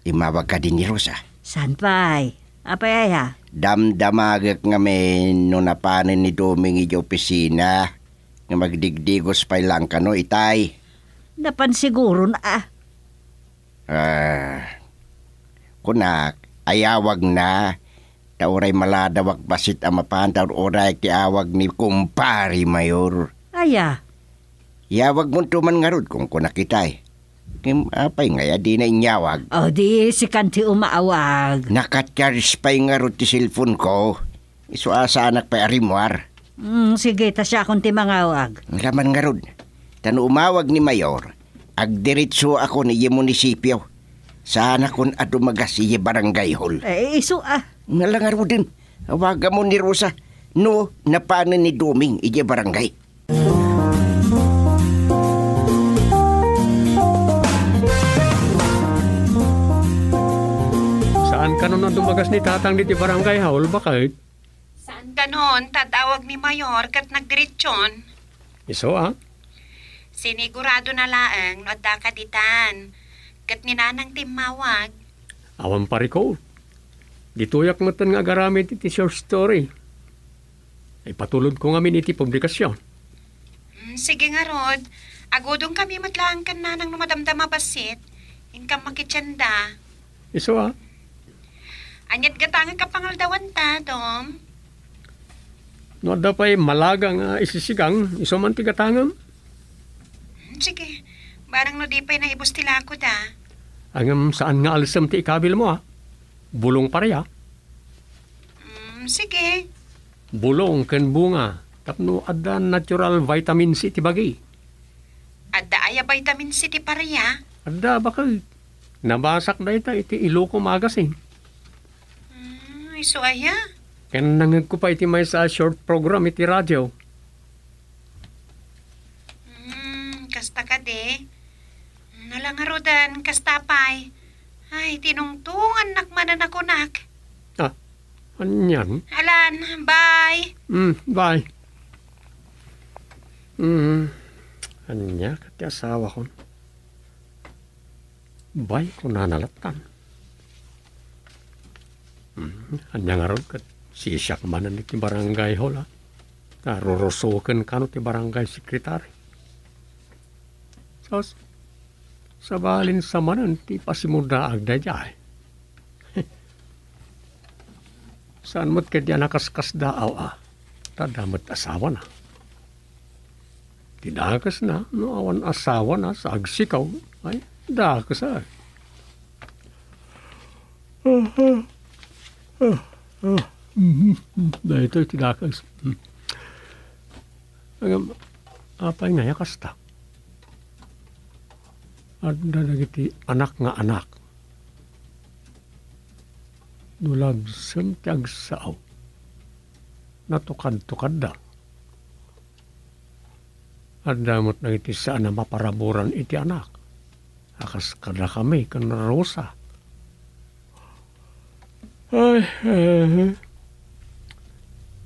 Imawag ka din ni Rosa. Saan pay? Apay aya? Damdamagek ngamin no napanen ni Doming iti opisina. Nga magdigdigos pay lang kano itay. Napan siguron, ah. Ah, kunak, ayawag na. Ta uray maladawak bassit a mapan, ta uray ti awag ni Kumpare Mayor. Aya? Yawag mo to man ngarud, kung kunak itay. Ngem apay ngay a di na inyawag? O di, sikan ti umawag. Naka-charge pay ngarud ti cellphone ko. Isu a saanak pay a rimmuar. Mm, sige, ta siakon ti mangawag. Laman ngarud. Ta no umawag ni Mayor, agdiretso ako ni munisipyo. Saanakon a dumagas idiay barangay hall. Eh, isu a. Nala ngaruden. Awagan mo ni Rosa. No, napanen ni Doming idiay barangay. Saan kanon a dumagas ni Tatang diti barangay hall, baket? Saan kanon, ta adda awag ni Mayor ket nagdiretson. Isu a? Sinigurado na laeng no adda ka ditan. Ket ni Nanang ti immawag. Awan pa, Rico. Ditoyak metten nga agaramid iti short story. Ipatulodko ngamin iti publikasyon. Mm, sige ngarud. Agudongkami met laeng ken Nanang no madamdama bassit. Inkam makitienda. Isu a? Ania't gatangek a pangaldawanta, Dom? No adda pay malaga nga isisigang, isu man ti gatangem. Mm, sige. Barang no di pay naibus ti lakoda. Ngem saan nga alsem ti ikabilmo, a? Bulong paria? Mm, sige. Bulong ken bunga, tapno adda natural vitamin C ti bagi. Adda aya vitamin C ti paria? Adda, baket. Nabasak dayta iti Iloco Magazine. Mm, isu aya? Ken nangngegko pay iti maysa a short program iti radio. Mm, kasta kadi. Nala ngaruden, kasta pay. Ay, tinungtungannak manen a kunak. Ah, anian? Alan, bye. Mm, bye. Mm, ania ket ti asawakon? Bye, kunana lattan. Hmm, ania ngarud ket sisiak manen iti barangay hall, a? Ta rurusoken kano ti barangay secretary. Sus, sabalin sa manen ti pasimudaag daydiay. Saan met ketdi a nakaskasdaaw, a? Ta adda met asawana. Ti dakesna, no awan asawana sa agsikaw, ay, dakes, ay. Daytoy ti dakes. Ngem, apay ngay a kasta? Adda dagiti anak nga anak. No labsem ti agsao, natukadtukadda. Adda met dagiti saan a maparaburan iti anak, a kas kadakami ken Rosa. Ay, eh,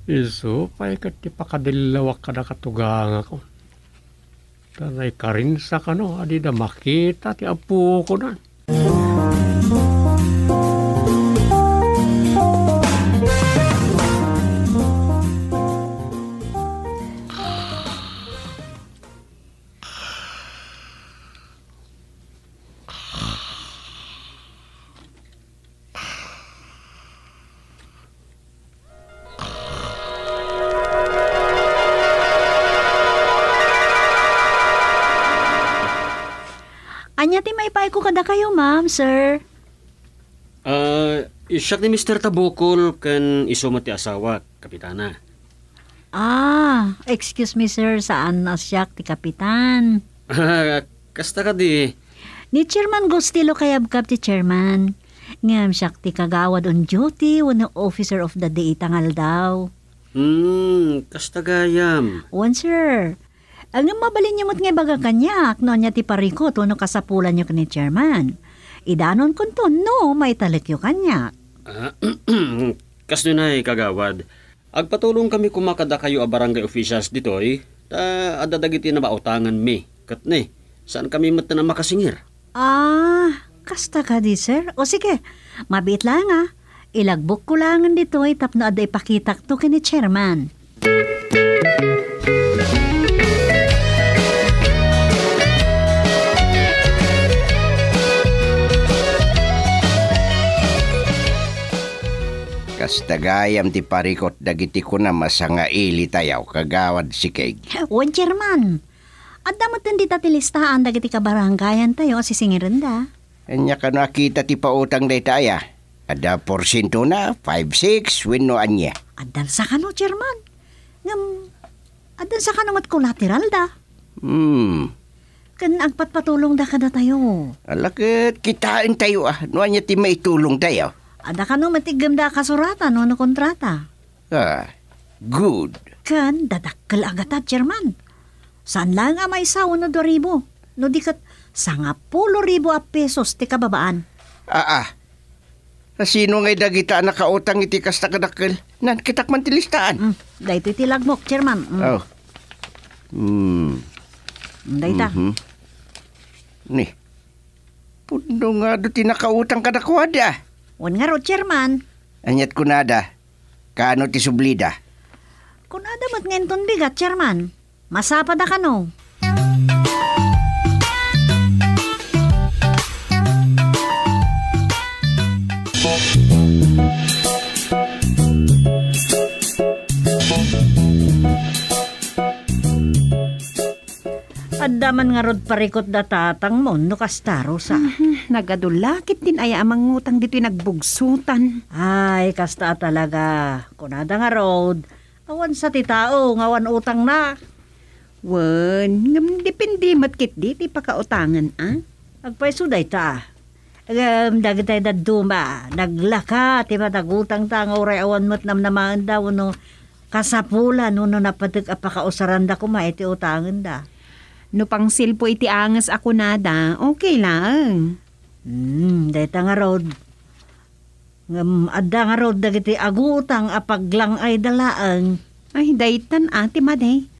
isu pay ket ti pakadillawak kadagiti tugangakon. Ta naikarinsa kano a dida makita ti apukonan. Ania ti maipayko kadakayo, ma'am, sir? Ah, siak ni Mister Tabukol ken isu met ti asawak, Kapitana. Ah, excuse me, sir, saan a siak ti kapitan. Ah, kasta kadi. Ni Chairman Gustilo Kayabkab ti chairman. Ngem siak ti kagawad on duty wenno officer of the day ita nga aldaw. Hmm, kasta gayam. Wen, sir. Ngem mabalinyo met nga ibaga kaniak no ania ti parikut wenno kasapulanyo ken ni Chairman. Idanonkonto no maitalekyo kaniak. Ah, kasno nay, Kagawad. Agpatulongkami koma kadakayo a barangay officials ditoy, ta adda dagiti namautanganmi. Ket ne, saankami met a makasingir. Ah, kasta kadi, sir? O sige, mabiit laeng a. Ilagbokko laengen ditoy tapno adda ipakitakto ken ni Chairman. Kasta gayam ti parikut dagiti kunam a sangailitayo, Kagawad Sikig. Wen, Chairman. Adda metten dita ti listaan dagiti kabarangayantayo a sisingirenda. Ania kano a kita ti pautang dayta aya? Adda porsientona, five, six, wenno ania? Addan sa kano, Chairman. Ngem, addan sa kano met collateral da. Hmm. Ken agpatpatulongda kadatayo. Ala ket kitaentayo a no ania ti maitulongtayo. Adda kano met iggemda a kasuratan wenno kontrata. Ah, good. Ken dadakkel a gatad, Chairman. Saan laeng a maysa wenno dua ribu, no di ket sangapulo ribu a pesos ti kababaan. Aa. Sino ngay dagita a nakautang iti kasta kadakkel? Nan, kitak man ti listaan. Mm, daytoy ti lagmok, Chairman. Mm. Oh. Mm. Mm, dayta. Mhm. Ni. Pudno nga adu ti nakautang kadakuada. Wen ngarud, Chairman. Aniat kunada? Kaano ti sublida? Kunada met nga inton bigat, Chairman. Masapada kano? Adda man ngarud parikut da tatangmo no kasta, Rosa. Mhm, nagadu la ketdin aya a mangutang ditoy nagbugsotan. Ay, kasta a talaga. Kunada ngarud, awan sa ti tao nga awan utangna. Wen, ngem depende met ketdi ti pakautangan, a? Agpayso dayta, a. Ngem dagitay dadduma, naglaka ti matagutangta nga uray awan met namnamaenda wenno kasapulan wenno napatek a pakausaranda koma iti utangenda. No pangsilpo iti anges a kunada, okay laeng. Hmm, dayta ngarud. Ngem adda ngarud dagiti agutang a paglang-ayda laeng. Ay, daytan a ti madi.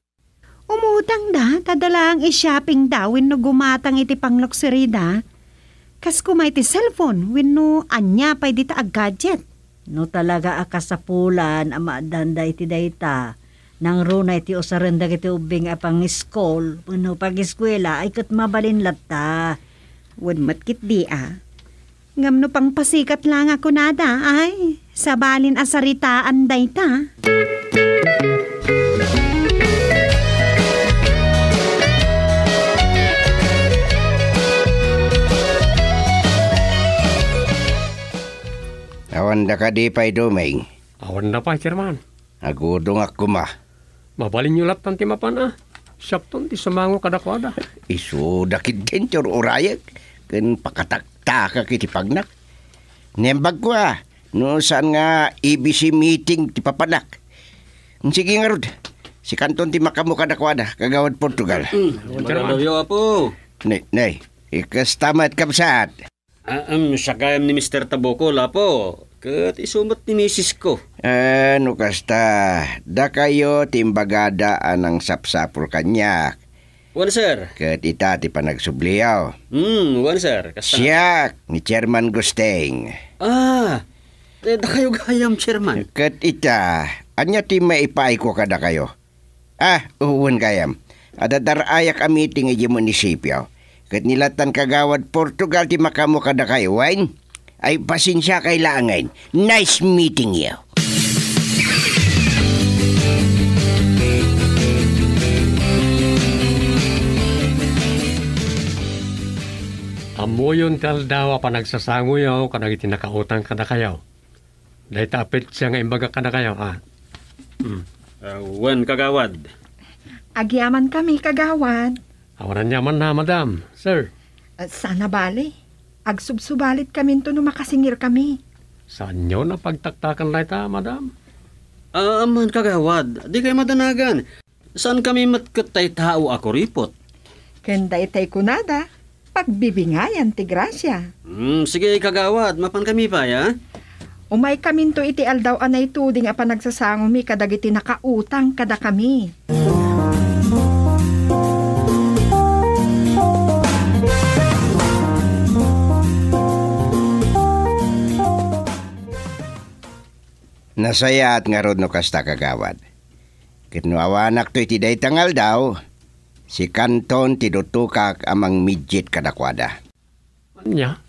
Umutangda, ta adda laeng i-shoppingda wenno gumatang iti pangluxuryda. Kas koma iti cellphone wenno ania pay dita a gadget. No talaga a kasapulan a maaddanda iti dayta, nangruna iti usaren dagiti ubbing a pangiskul wenno pagiskuela ay ket mabalin latta. Wen met ketdi a. Ngem no pangpasikat la nga kunada, ay, sabalin a saritaan dayta. Awanda kadi pay, Doming? Awan na pay, Chairman. Agudongak koma. Mabalinyo lattan ti mapan a. Siakton ti sumango kadakuada. Isuda ketdin ti ur-urayek ken pakataktakak iti pagnak. Naimbagko a, no saan nga A B C meeting ti papanak. Sige ngarud, sikanton ti makaammo kadakuada, Kagawad Portugal. Mm, Chairman. Madadawyo, Apo. Nay, nay, ikasta met, kabsat. Ah, um, siak gayam ni Mister Tabukol, Apo. Ket isu met ni misisko. Ah, no kasta, dakayo ti imbagada a nangsapsapul kaniak. Wen, sir. Ket ita ti panagsubliyo. Hmm, wen, sir. Kasta. Siak ni Chairman Gusting. Ah, eh, dakayo gayam, Chairman. Ket ita, ania ti maipaayko kadakayo? Ah, wen gayam. Adda dar-ayak a meeting idiay munisipio. Ket ni lattan Kagawad Portugal ti makaammo kadakayo, wen? Ay, pasensiakay laengen. Nice meeting you. Ammoyon ti aldaw a panagsasangoyo kadagiti nakautang kadakayo. Dayta a petsa nga imbagak kadakayo, a. Hmm. Ah, wen, Kagawad. Agyamankami, Kagawad. Awan aniamanna, Madam, Sir. Ah, saan a bale. Agsubsubalitkaminto no makasingirkami. Saanyo a pagtaktakan dayta, Madam? Ah, amman, Kagawad. Dikay madanagan. Saankami met ket tay tao a kuripot. Ken daytay kunada, pagbibingayan ti grasia. Hmm, sige, kagawad, mapankami pay, a? Umaykaminto iti aldaw a naituding a panagsasangomi kadagiti nakautang kadakami. Nasayaat ngarud no kasta, kagawad. Ket no awanakto iti dayta nga aldaw, sikanton ti dutokak a mangmidjit kadakuada. Ania?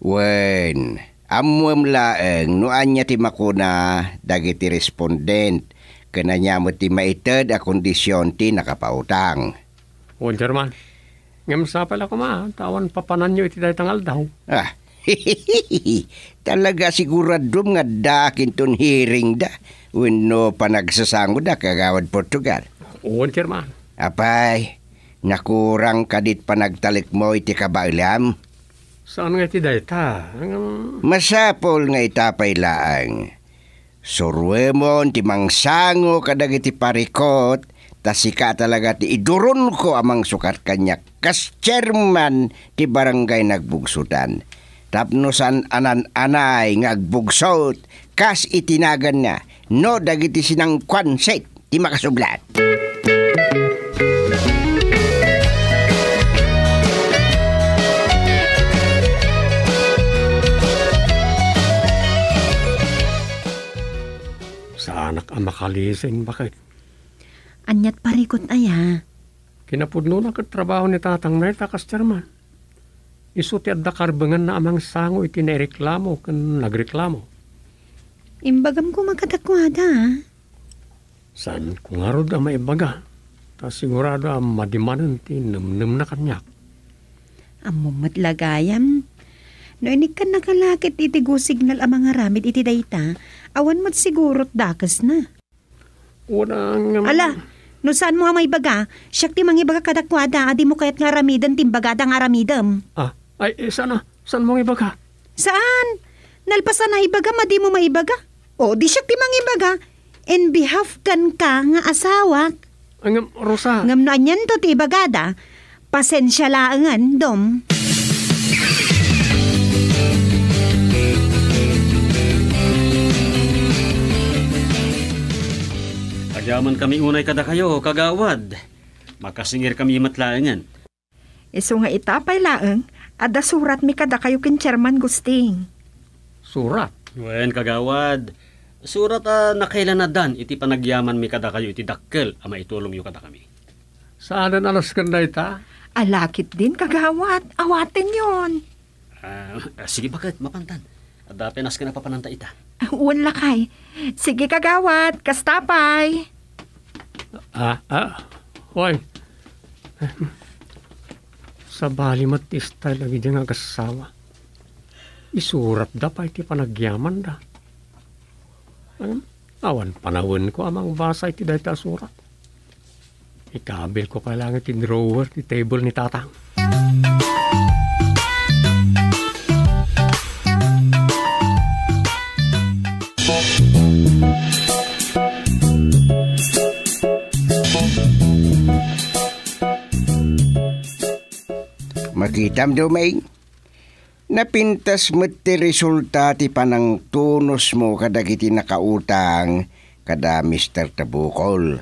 Wen, ammoem laeng no ania ti makuna dagiti respondent ken ania met ti maited a kondision ti nakapautang. O, German, ngem sapay la koma ta awan papananyo iti dayta nga aldaw. Ah, talaga siguradom nga addaak inton hearingda wenno panagsasangoda, Kagawad Portugal? O, German. Apay, nakurang kadi ti panagtalekmo iti kabaelam? Saan nga iti dayta? Ngem masapul nga ita pay laeng. Suroemon ti mangsango kadagiti parikut, ta sika talaga ti iduronko a mangsukat kaniak kas chairman ti barangay Nagbugsotan. Tapno saan a naan-anay nga agbugsot kas iti naganna no dagiti sinangkuan set ti makasublat. Saanak a makalising, baket. Aniat parikut aya? Kinapudnona ket trabaho ni tatang Meta kas chairman. Isu ti adda karbenganna a mangsango iti naireklamo ken nagreklamo. Imbagam koma kadakuada, a? Saanko ngarud a maibaga, ta sigurado a madi manen ti nemnemna kaniak. Ammom met la gayam, no inikkannaka la ket iti Go Signal a mangaramid iti dayta, awan met sigurot dakesna. Wala nga. Ala, no saanmo a maibaga, siak ti mangibaga kadakuada a dimo kayat nga aramiden ti imbagada nga aramidem. Ah, ay, eh, saan a? Saanmo nga ibaga? Saan? Nalpasan a ibagam a dimo maibaga. O, di siak ti mangibaga. In behalf kenka nga asawak. Ngem, Rosa. Ngem no anianto ti ibagada, pasensia laengen, Dom. Agyamankami unay kadakayo, kagawad. Makasingirkami met laengen. Isu nga ita pay laeng, adda suratmi kadakayo ken Chairman Gusting. Surat? Wen, kagawad. Surat a nakailanadan iti panagyamanmi kadakayo iti dakkel a maitulongyo kadakami. Saanen a nasken dayta? Ala ketdin, kagawad. Awatenyon. Ah, ah, sige, baket, mapantan. Adda pay nasken a papananta ita. Ah, wen lakay. Sige, kagawad. Kasta pay. Ah, ah. Hoy. Sabali met ti style dagiti nga agassawa. Isuratda pay ti panagyamanda. Ngem, awan panawenko a mangbasa iti dayta a surat. Ikabilko pay laeng iti drawer ti table ni Tatang. Makitam, Domingo? Napintas met ti resulta ti panangtunusmo kadagiti nakautang kada Mister Tabukol.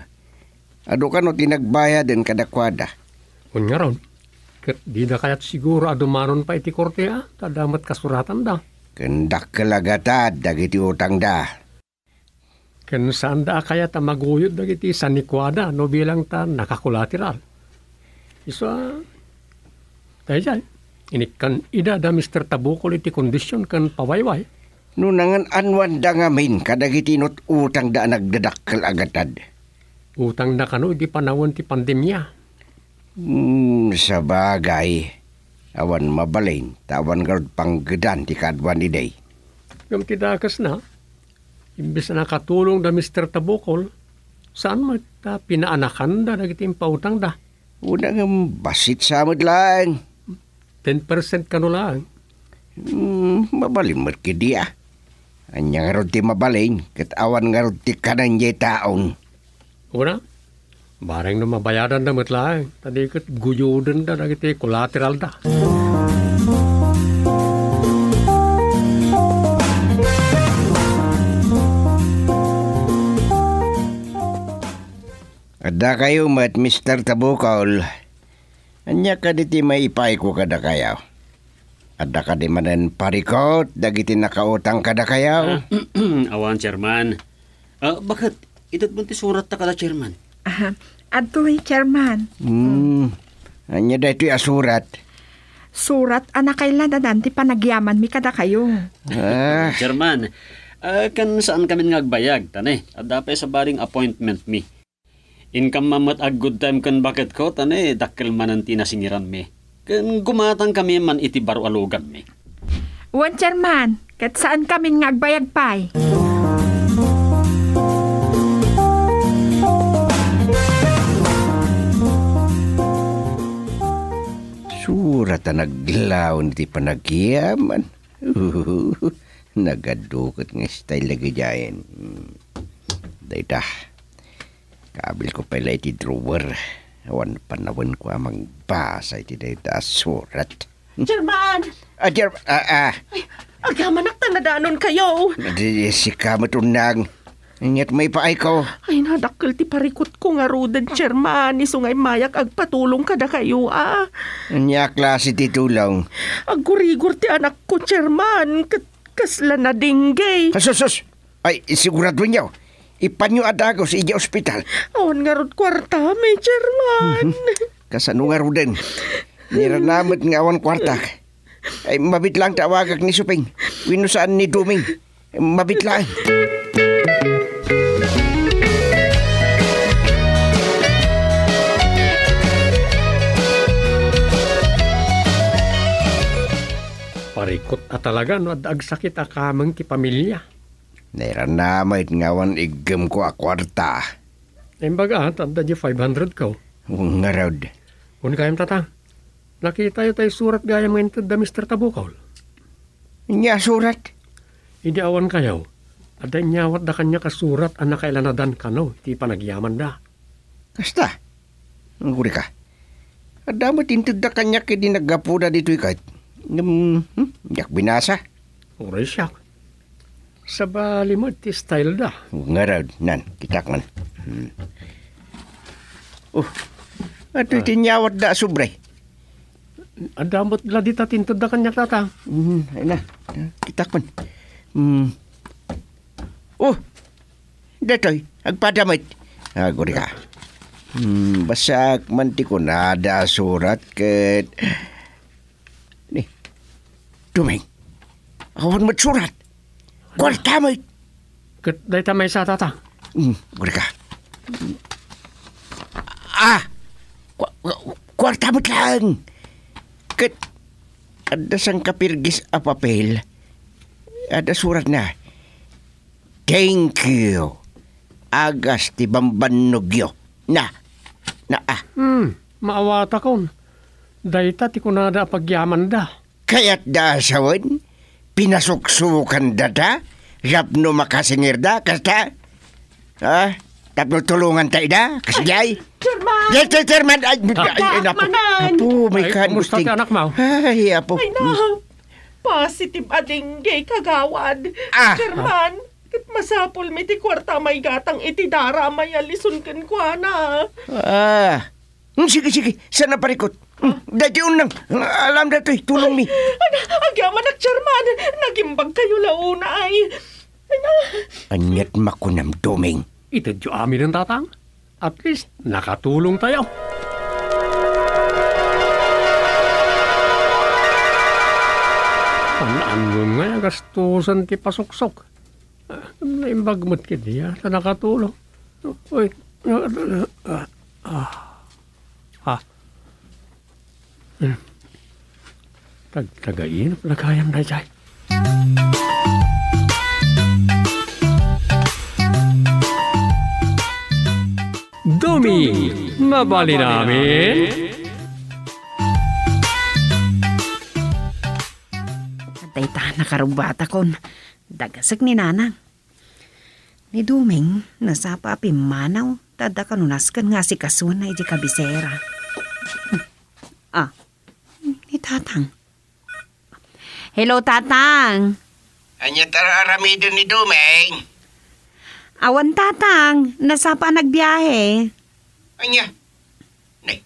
Adu kano ti nagbayaden kadakuada? Wen ngarud, ket dida kayat siguro a dumanon pay iti korte, a, ta adda met kasuratanda. Ken dakkel a gatad dagiti utangda. Ken saanda a kayat a maguyod dagiti sanikuada no bilang ta nakakolateral. Isu a, daydiay, inikkan ida da Mister Tabukol iti kondision ken pawayway. No nangan-anuanda ngamin kadagiti inut-utangda a nagdadakkel a gatad? Utangda kano idi panawen ti pandemia. Hmm, sabagay. Awan mabalin, ta awan ngarud panggedan ti kaaduan idi. Ngem ti dakesna, imbes a nakatulong da Mister Tabukol, saan met ta pinaanakanda dagiti impautangda. Una ngem bassit sa met laeng. Ten percent kano laeng. Hmm, mabalin met ketdi, a. Ania ngarud ti mabalin, ket awan ngarud ti kanan jay taon. Una, Bareng no mabayadanda met laeng, ta di ket guyodenda dagiti collateralda. Adda kayo met, Mister Tabukol. Ania kadi ti maipaayko kadakayo? Adda kadi manen parikut dagiti nakautang kadakayo? Ah, awan, Chairman. Ah, baket, itedmo ti suratta kada Chairman? Ah, adtoy, Chairman. Hmm. Ania daytoy a surat? Surat a nakailanadan ti panagyamanmi kadakayo. Ah. Chairman, ah, ken saan kami nga agbayag, ta ne, adda pay sabali nga appointment mi. Inkamam met a good time ken baketko, ta ne, dakkel manen ti nasingiranmi. Ken gumatang kami man iti baro a luganmi. Wen, Chairman, ket saan kami nga agbayag pay. Surat a naglaon iti panagyaman. Nagadu ket nga style dagiti ayan. Hmm. Dayta. Kabilko pay la iti drawer. Awan panawenko a mangbasa iti dayta a surat. Chairman! Ah, Chair-, ah, ah. Ay, agyamanak ta nadanon kayo. Di, sika met unang. Ania ti maipaayko? Ay, nadakkel ti parikutko ngaruden, Chairman. Isu nga immayak agpatulong kadakayo, ah. Ania a klase ti tulong? Aggurigor ti anakko, Chairman. Ket kasla nadengge. Sus, sus! Ay, siguradoenyo. Ipanyo a dagus idiay ospital. Awan ngarud kuartami, Chairman. Mhm. Kasano ngaruden? Niranamet nga awan kuartak. Ay, mabit lang ta awagak ni Suping. Wenno saan ni Duming. Mabit lang. Parikut a talaga no adda agsakit a kameng ti pamilia. Nairanamet nga awan iggemko a kuarta. Imbag a, ta adda di five hundred ko. Ngarud. Kun kayam, Tatang. Nakitayo tay surat gayam nga inted da Mister Tabukol. Ania a surat? Idi awan kayo, adda inyawat da kaniak a surat a nakailanadan kano ti panagyamanda. Kasta? Aggurika. Adda met inted da kaniak idi naggapuda ditoy ket. Ngem, hmm, diak binasa. Uray siak. Sabali met ti style da. Ngarud, nan, kitak man. Hmm. Oh, adda ti inyawat da a sobre. Adda met la dita ti inted da kaniak, Tatang. Hmm, ay na. Kitak man. Hmm. Oh, daytoy, agpada met. Aggurika. Hmm, basaek man ti kunada a surat ket Ni, Duming, awan met surat. Kuarta met. Ket dayta maysa, Tatang. Hmm, aggurika. Ah! Ku-, ku-, kuarta met laeng. Ket adda sangkapirgis a papel. Adda suratna. Thank you. Agas ti bambannogyo. Na. Na, ah. Hmm, maawatakon. Dayta ti kunada a pagyamanda. Kayatda a sawen? Pinasuksukandata? Tapno makasingirda? Kasta? Ha? Tapno tulonganta ida? Kasdiay? Chairman! Yes, yes, Chairman! Ay, ay, ay, naku. Manan! Apo, may Ay, kan kumusta gusting. Ti anak mo? Ay, apo. Ay, na. Positive a dengue, kagawad. Ah. Chairman, ket masapulmi ti kuarta a maigatang iti dara a mayalison kenkuana. Ah. Hmm, sige, sige. Saan a parikut? Hmm, daytoy unang. Alam daytoy, tulongmi. Ay, agyamanak, Chairman. Nagimbag kayo la unay. Ay, na. Aniat makunam, Doming? Itedyo aminen, Tatang. At least, nakatulong tayo. An-annon nga gastusan ti pasuksok. Ah, naimbag met ketdi, ah, ta nakatulong. Uy, ah, ah, ah. Hmm. Tag-, tagainap na gayam daydiay. Duming, mabalin amin. Dayta, nakarubbatakon. Dagasek ni Nanang. Ni Duming, nasapa a pimmanaw. Ta adda kano nasken nga asikasuenna iti kabisera. Hmm. Ah, ni Tatang. Hello, Tatang. Ania ti ar-aramiden ni Dumeng? Awan, Tatang. Nasapa a nagbiahe. Ania? Nay,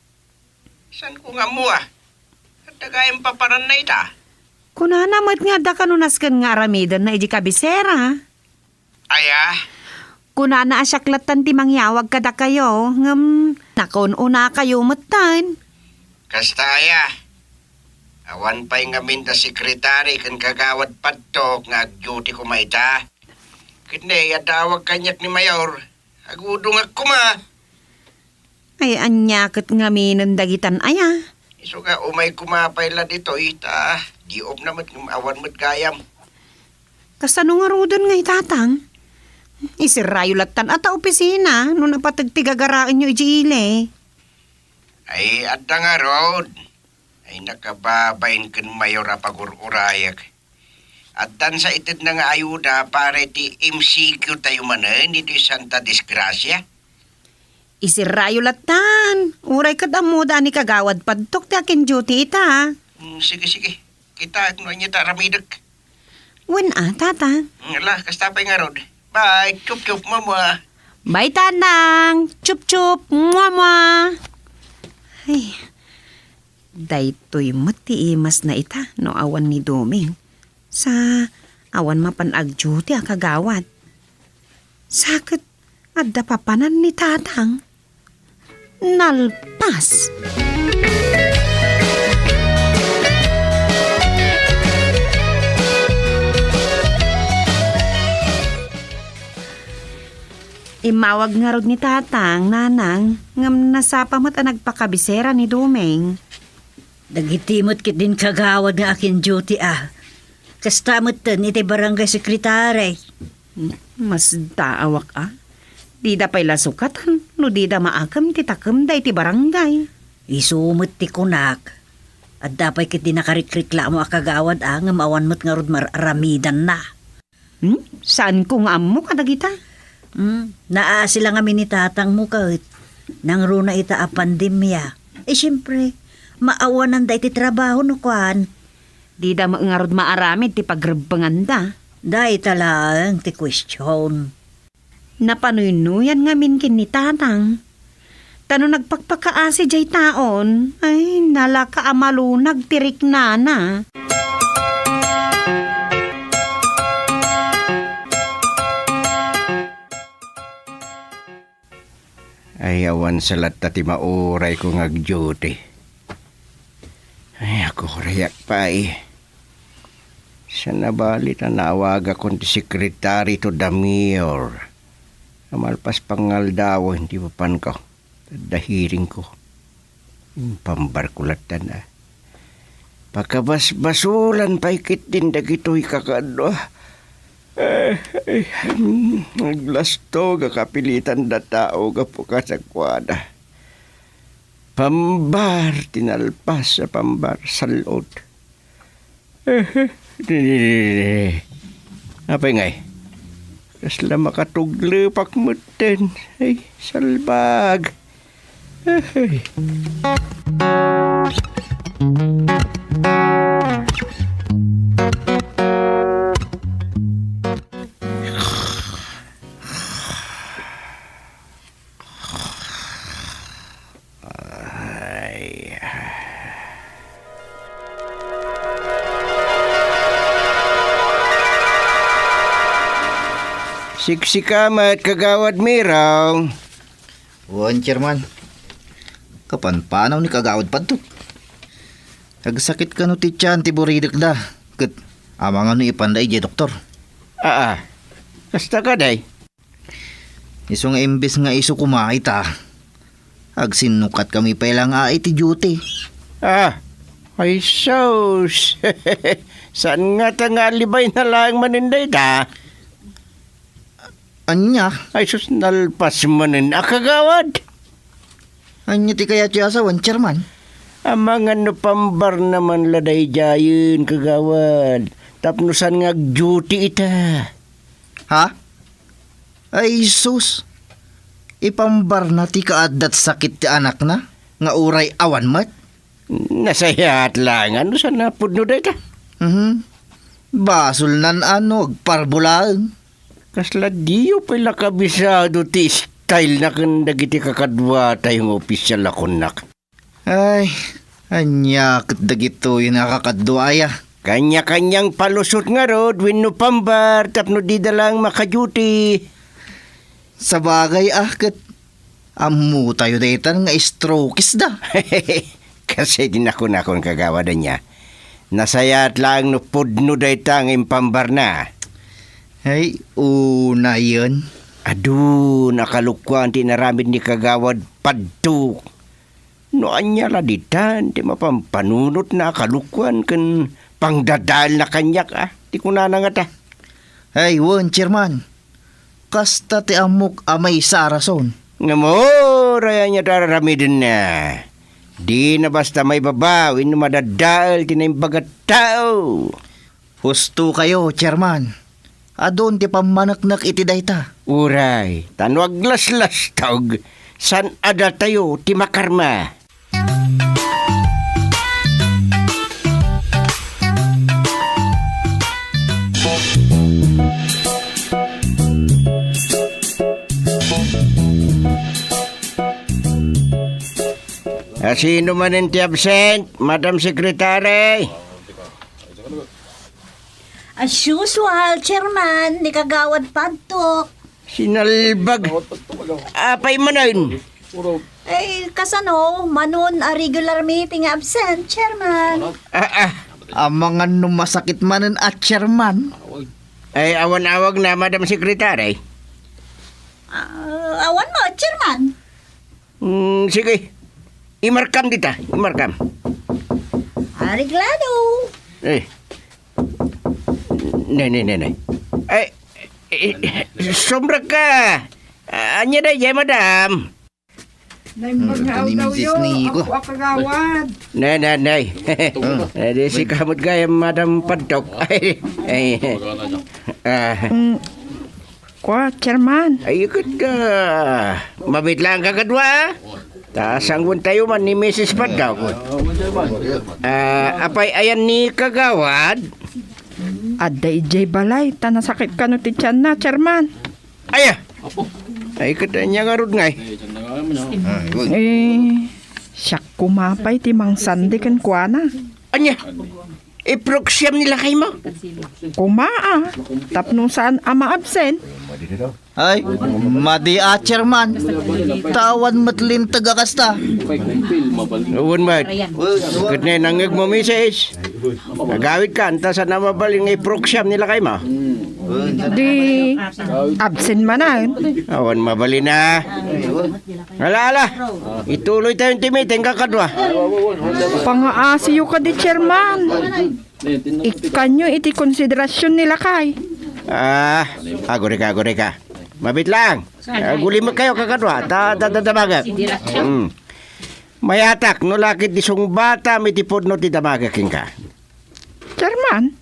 saan ko nga ammo, ah? Adda gayam paparanna ita? Kunana met nga adda kano nasken nga aramidenna iti kabisera. Aya? Kunana a siak lattan ti mangyawag kadakayo, ngem nakaun-unakayo metten. Kasta aya? Awan pay ngamin da sekretari ken kagawad padtok nga agduty koma ita. Ket ne, adda awag kaniak ni Mayor. Agudongak koma. Ay, ania ket ngaminen dagitan aya? Isu nga umay koma pay la ditoy, ta di opna met ngem awan met gayam. Kasano ngaruden nga itatang? Iserrayo lattan a ta opisina no napateg ti gagaraenyo idiay ili. Ay, adda ngarud. Ay, nakababain ken Mayor a pagur-urayek. Addan sa itedna nga ayuda para iti M C Q tayo manen iti Santa Disgracia. Iserrayo lattan. Uray ket ammoda a ni Kagawad Padtok ti akin-duty ita. Mm, sige, sige. Kitaek no ania ti aramidek. Wen a, Tata. Mm, ala, kasta pay ngarud. Bye, chup-chup, mama. Bye, Tatang. Chup-chup, mama. Ay, daytoy met ti imasna ita no awan ni Doming. Sa awan mapan agduty a kagawad. Sa ket adda papanan ni Tatang. Nalpas. Immawag ngarud ni Tatang, Nanang, ngem nasapa met a nagpakabisera ni Doming. Dagiti met ketdin kagawad nga akin-duty a. Kasta metten iti barangay secretary. Hmm, masdaawak a. Dida pay la sukatan no dida maakem ti takemda iti barangay. Isu met ti kunak. Adda pay ketdi nakarikreklamo a kagawad a ngem awan met ngarud mar-aramidanna. Hmm? Saanko nga ammo kadagita? Hmm, naasi la ngamin ni tatangmo ket nangruna ita a pandemia. Eh, siempre, maawananda iti trabaho no kuan. Dida met ngarud maaramid ti pagrebbenganda. Dayta laeng ti question. Napanuynuyan ngamin ken ni Tatang. Ta no nagpakpakaasi diay taon, ay, nalaka a malunag ti riknana. Ay, awan sa latta ti maurayko nga agduty. Ay, agurayak pay. Saan a bali ta naawagakon ti sekretary to the mayor. Malpas pangngaldawen ti mapanko. Adda hearingko. Impambarko lattan a. Pakabasbasolan pay ketdin dagitoy kakaduak. Eh, eh, hmm, aglastog a kapilitan da tao gapu kadakuada. Pambar ti nalpas a pambar, sal-od. Eh, eh, di, di, di, di. Apay ngay? Kasla makatuglepak metten. Ay, salbag. Eh, eh. Ay. Siksika met, Kagawad Miraw. Wen, Chairman. Kapanpanaw ni Kagawad Padtok. Agsakit kano ti tiyan ti buridekda. Ket amangan no ipanda idiay doktor. Aa. Kasta kadi? Isu nga imbes nga isu koma ita, agsinnukat kami pay la nga iti duty. Ah, ay sus! Saan ngata nga alibayna laeng manen dayta? Ania? Ay sus, nalpas manen a kagawad! Ania ti kayatyo a sawen, Chairman? Amangan no pambarna man la daydiayen, kagawad. Tapno saan nga agduty ita. Ha? Ay, sus! Ipambarna ti kaaddat sakit ti anakna, nga uray awan met? Nasayaat laeng no saan a pudno dayta. Mhm. Basolnan a no agparbulaen. Kasla diyo pay la kabisado ti style na ken dagiti kakaduatayo nga opisyal a konnak. Ay, ania ket dagitoy nga kakadua aya? Kanya-kanyang palusot ngarud wenno pambar tapno dida laeng makaduty. Sabagay a ket ammotayo daytan nga strokes da. Kasi di nakunakon kagawad ania. Nasayaat laeng no pudno dayta nga impambarna. Ay, unayen. Adu, nakalukuan ti inaramid ni kagawad Padto. No ania la ditan ti mapampanunotna a kalukuan ken pangdadaelna kaniak, a, ti kunana ngata. Ay, wen, Chairman. Kasta ti ammok a maysa a rason. Ngem uray ania ti ar-aramidenna, dina basta maibaba wenno madadael ti naimbag a tao. Husto kayo, Chairman. Adun ti pammaneknek iti dayta. Uray, ta no aglaslastog, saan a datayo ti makarma. A, sino manen ti absent, Madam Secretary? As usual, Chairman, ni Kagawad Padtok. Sinalbag. Apay manen? Ay, kasano, manon a regular meeting nga absent, Chairman. Ah, ah. Amangan no masakit manen a Chairman. Ay, awan awagna, Madam Secretary. Ah, awan met, Chairman. Mm, sige. Imarkam dita, imarkam. Areglado. Eh. Ne, ne, ne, ne. Ay, eh, sumrek ka. Ah, ania daydiay, madam? Naimbag nga aldaw yo, Apo a Kagawad. Ne, ne, ne. Eh, di sika met gayam, Madam Padtok. Ay, ay. Ah. Mm. Kua, Chairman. Ay, ket, ah, mabitlaan ka kadua, ah. Ta sangwentayo man ni Misis Padtok. Ah, apay ayan ni Kagawad? Adda idiay balay, ta nasakit kano ti tianna, Chairman. Aya! Ay, ket ania ngarud ngay? Eh, siak koma pay ti mangsandi kenkuana. Ania? Iproksiam ni lakaymo? Koma, a, tapno saan a maabsent. Ay, madi a, Chairman. Ta awan met linteg a kasta. Awan met. Ket nay nangngegmo, Misis. Agawidkan, ta saan a mabalin nga iproksiam ni lakaymo. Di absent manen. Awan mabalin a. Ala, ala. Ituloytayon ti meeting, kakadua. Pangaasiyo kadi, Chairman. Ikkanyo iti konsiderasion ni lakay. Ah, agurika, agurika. Mabitlaan. Agulimekkayo, kakadua. Ta, ta, ta, damagek. Mm. Mayatak, no lakit di sungbatam iti pudno ti damagek kenka. Chairman?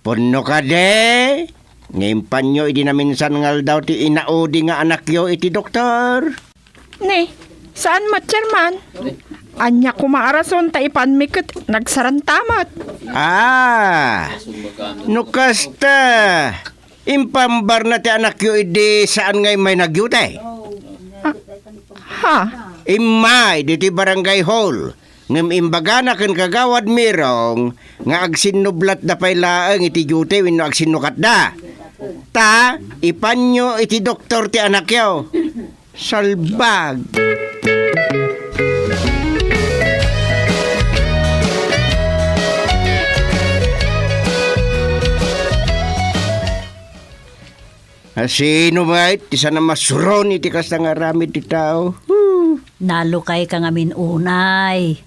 Pudno kadi, nga impanyo idi naminsan nga aldaw ti inaudi nga anakyo iti doktor? Ne, saan met, Chairman? Ania koma a rason ta ipanmi ket nagsaranta met? Ah, no kasta, impambarna ti anakyo idi saan nga immay nagyute? Ah, ha? Immay ditoy barangay hall. Ngem imbagana ken Kagawad Mirong nga agsinnublatda pay laeng iti dute wenno agsinnukatda. Ta, ipanyo iti doktor ti anakyo. Salbag! A, sino met ti saan a masuron iti kasta nga aramid ti tao? Huh! Nalukayka ngamin unay.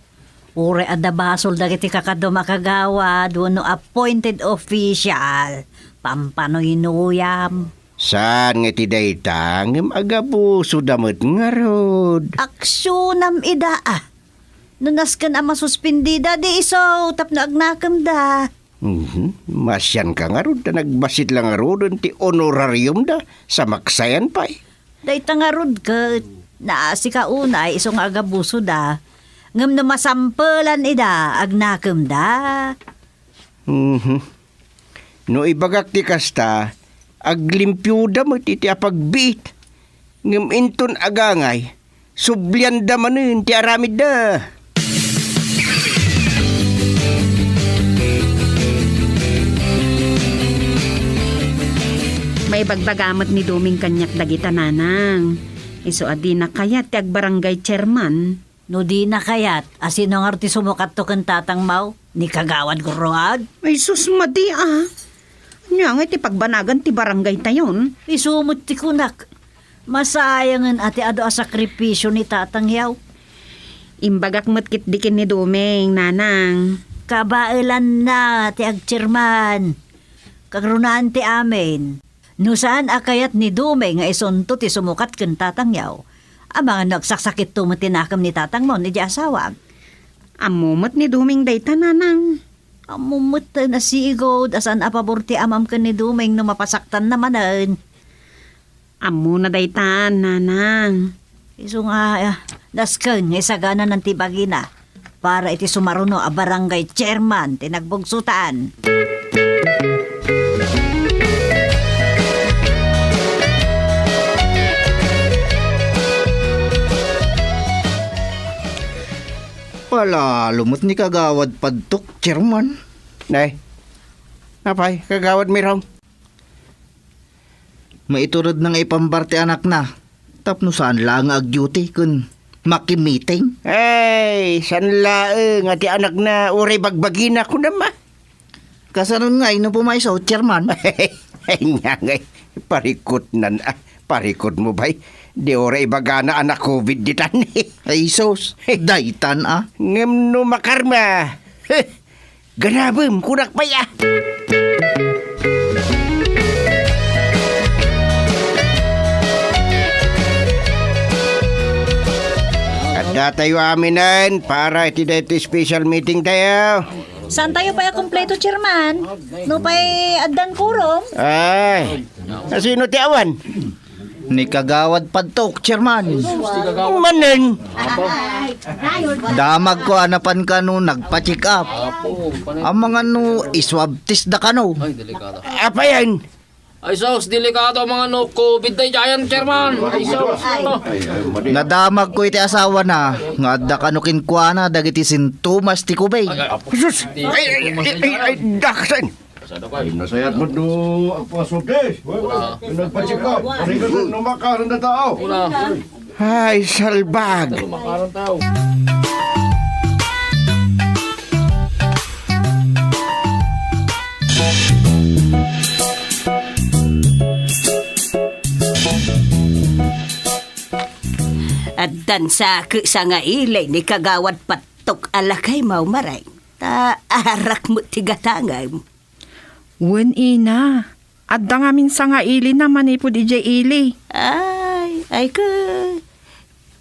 Uray adda basol dagiti kakaduam a kagawad wenno appointed official, pampanuynuyam. Saan nga iti dayta, ngem agabusoda met ngarud. Aksionam ida, a. No nasken a masuspendida, di isu tapno agnakemda. Mhm. Masianka ngarud ta nagbassit la ngaruden ti honorariumda, sa maksayan pay. Dayta ngarud ket, naasika unay isu nga agabusoda. Ngem no masampelan ida, agnakemda. Mhm. No ibagak ti kasta, aglimpioda met iti apagbiit. Ngem inton agangay, sublianda manen ti aramidda. Maibagbaga met ni Doming kaniak dagita, Nanang. Isu a dina kayat ti agbarangay chairman. No dina kayat, a sino ngarud ti sumukatto ken tatangmo? Ni Kagawad Gurruad? Ay, sus, madi, a. Ania ngay ti pagbanagan ti barangaytayon? Isu met ti kunak. Masayangen a ti adu a sakripisio ni tatangyaw. Imbagak met ketdi ken ni Doming, Nanang. Kabaelanna ti agchairman. Kagrunaan ti amin. No saan a kayat ni Doming nga isunto ti sumukat ken tatangyaw, amangan no agsaksakitto met ti nakem ni tatangmo idiay asawam. Ammo met ni Doming dayta, Nanang. Ammo met ta nasigud a saan a pabor ti amam ken ni Doming no mapasaktanna manen. Ammona dayta, Nanang. Isu nga, ah, nasken nga isagananan ti bagina para iti sumaruno a barangay chairman ti nagbugsotan. Palalo met ni Kagawad Padtok, chairman. Nay, apay, Kagawad Mirong? Maituredna nga ipambar ti anakna tapno saan laeng nga agduty ken makimiting. Ay, saan laeng a ti anakna uray bagbagina, kunam a. Kasano ngay no pumayso, chairman? Ay, ania ngay, parikutnan a. Parikutmo, bay. Di uray ibagana a na-covid ditan. Ay, sus, daytan a. Ngem no makarma, Ganabem, kunak pay a. Addatayo aminen para iti daytoy special meeting tayo. Saantayo pay a kumpleto, Chairman? Nupay addan quorum? Ay, asino ti awan? Ni Kagawad Padtok, Chairman. Manen? Damagko a napan kano nagpa-check up. Amangan no iswab test da kano. Ay, delikado. Apayan? Ay, sus, delikado, amangan no covid day giant, Chairman. Ay, sus, ano? Nadamagko iti asawana nga adda kano kenkuana dagiti sintomas ti covid. Ay, ay, sus! Ay, ay, ay, ay, ay, daksen! Ay, nasayat met no agpasubli. Nagpa-check up. Parigaten no makaron da tao. Ay, salbag. Addan sa ke sangaili ni Kagawad Pattok a lakay, Mawmareng. Ta arak met ti gatangem. Wen, ina, adda ngamin sangailina manipud idiay ili. Ay, ay, ke,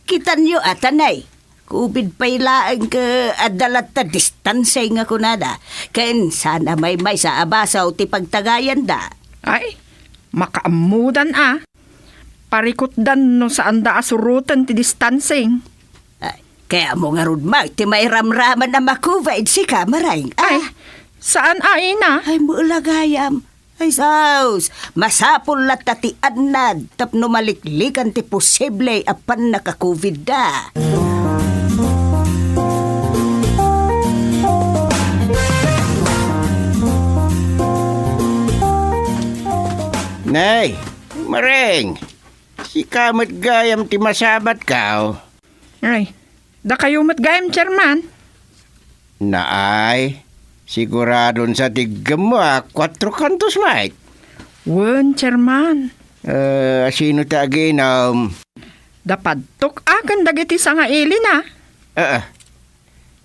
kitanyo a tanay. Covid pay laeng ke adda latta distancing nga kunada. Ken saan a maymaysa a basaw ti pagtagayanda. Ay, makaammodan a. Parikutdan no saanda a suroten ti distancing. Ay, kayatmo ngarud met ti mairamraman a makuba iti sika, Mareng. Ah. Ay, saan a, ina? Ay, maulagayam. Ay, sus, masapul latta ti annad tapno maliklikan ti posible a pannaka-covid da. Nay, Mareng, sika met gayam ti masabat kao. Ay, dakayo met gayam, Chairman. Naay, siguradon sa ti iggemmo a kuatro kantos met. Wen, Chairman. Eh, asino ti agiinum? Da Padtok a ken dagiti sangailina. Aa.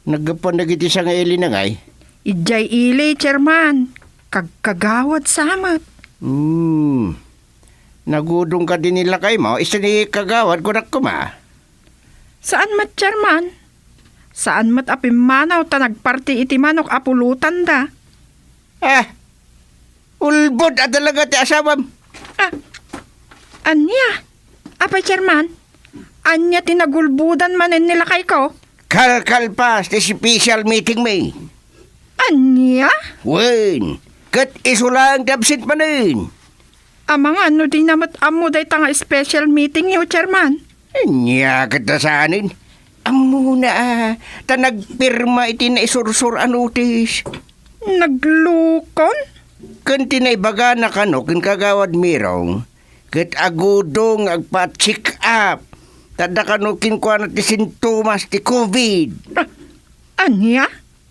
Naggapuan dagiti sangailina ngay? Idiay ili, Chairman. Kagkagawad sa met. Hmm. Nagudong ka din ni lakaymo, isu ni kagawad, kunak koma. Saan met, Chairman? Saan met a pimmanaw ta nagparti iti manok a pulotanda. Ah, ulbod a talaga ti asawam. Ah, ania? Apay, Chairman? Ania ti nagulbodan manen ni lakayko? Kalkalpas ti special meeting mi. Ania? Wen, ket isu laeng ti absent manen. Amangan no dina met ammo dayta nga special meeting yo, Chairman. Ania ket ta saanen? Ammona a, ta nagpirma iti naisursur a notice. Naglukon? Ken ti naibagana kano ken Kagawad Mirong, ket agudong nga agpa-check up. Ta adda kano kenkuana ti sintomas ti covid. Ah, ania?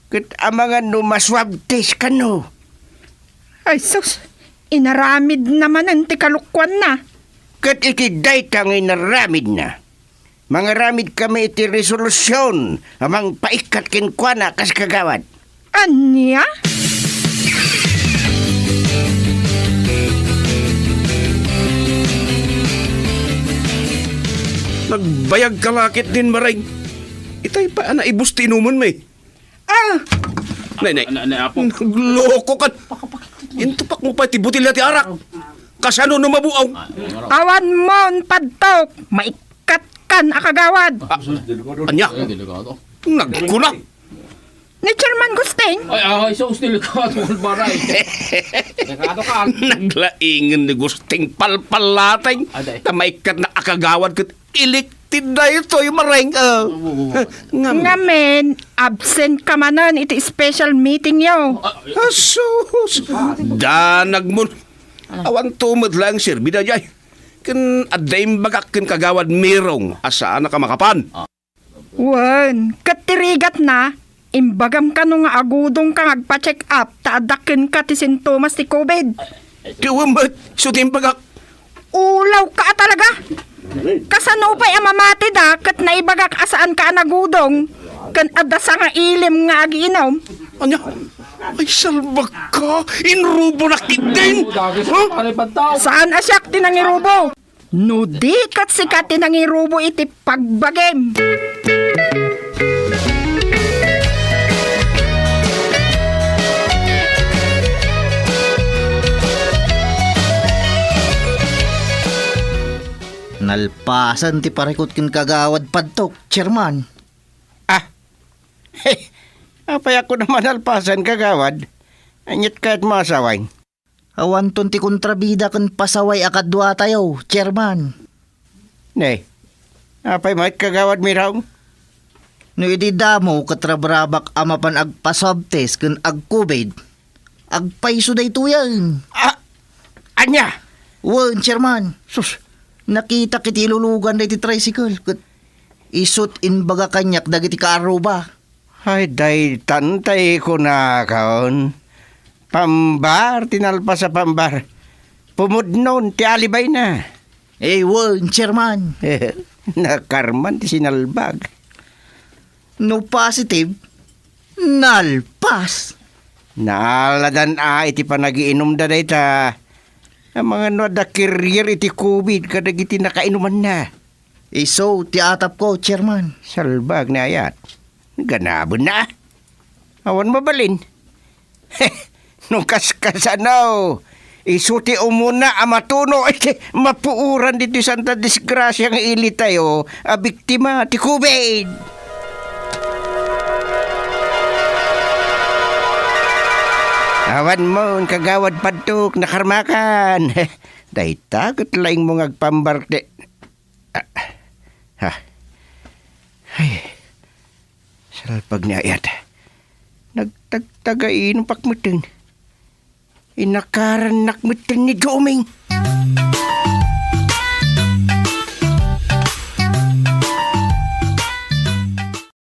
Ket amangan no ma-swab test kano. Ay sus, inaramidna manen ti kalokuanna. Ket iti dayta nga inaramidna, mangaramid kami iti resolusyon a mangpaikkat kenkuana kas kagawad. Ania? Nagbayag ka lakit din, Maring. Itay pa, ana, ibus ti inuman, may. Ah! Nay, nay. Nay, nay, apo. Nagloko ka. Intupak mo pa ti botelya ti arak. Kasano no mabuaw? Awan mon padtok. Maikkat kan a kagawad. Ah, anya? Nagkuna. Ni Chairman Gusting. Ay, ay, sus, delikado, Albaray. Delikado ka. Naglaingen ni Gusting palpalateng. Aday. Ta maikkat na a kagawad ket ilik ti daytoy, Maring, ah. Oo, oo. Ngam- Ngamin, absent ka manen iti special meeting yo. Ah, sus! Danag mon. Awan to met laeng serbi daydiay. Ken adda imbagak ken Kagawad Mirong a saan a kamakapan. Wen, ket ti rigatna, imbagam kano nga agudong ka nga agpa-check up ta adda kenka ti sintomas ti covid. Ti wen met, isu ti imbagak. Ulaw ka a talaga! Kasano pay a mamatida ket naibagak a saanka a nagudong ken adda sanga ilim nga agiinom? Ania? Ay, salbag ka! Inrubo na ketdin! Huh? Saan a siak ti nangirubo? No di ket sika ti nangirubo iti pagbagim. Nalpasan ti parikut ken Kagawad Padtok, Chairman. Ah. Apay a kunam a nalpasan, Kagawad? Aniat kayatmo a sawen? Awanton ti kontrabida ken pasaway a kaduatayo, Chairman. Ne, apay met, Kagawad Mirong? No idi damo ket rabrabak a mapan agpa-swab test ken ag-covid, agpayso daytoyen. Ah, ania? Wen, Chairman. Sus. Nakitak iti ilulugan daytoy tricycle ket isut' imbaga kaniak dagiti kaarruba. Ay, daytan tay kunakon. Pambar ti nalpas a pambar. Pumudnon ti alibayna. Eh, wen, Chairman. Nakarman ti sinalbag. No positive, nalpas. Naaladan a iti panagiinumda dayta. Amangan no adda carrier iti covid kadagiti nakainumanna. Isu ti atapko, Chairman. Salbag ni ayat. Ganabenna. Awan mabalin. No kaskasano, isu ti umuna a matuno iti mapuoran ditoy santa disgrasia nga ilitayo a biktima ti covid. Awan mon, Kagawad Padtok, nakarmakan. Dayta ket laingmo nga agpambark ti Ah, ha. Ay, salpag ni ayat. Nagtagtagainumpak metten. Inakarannak metten ni Joming.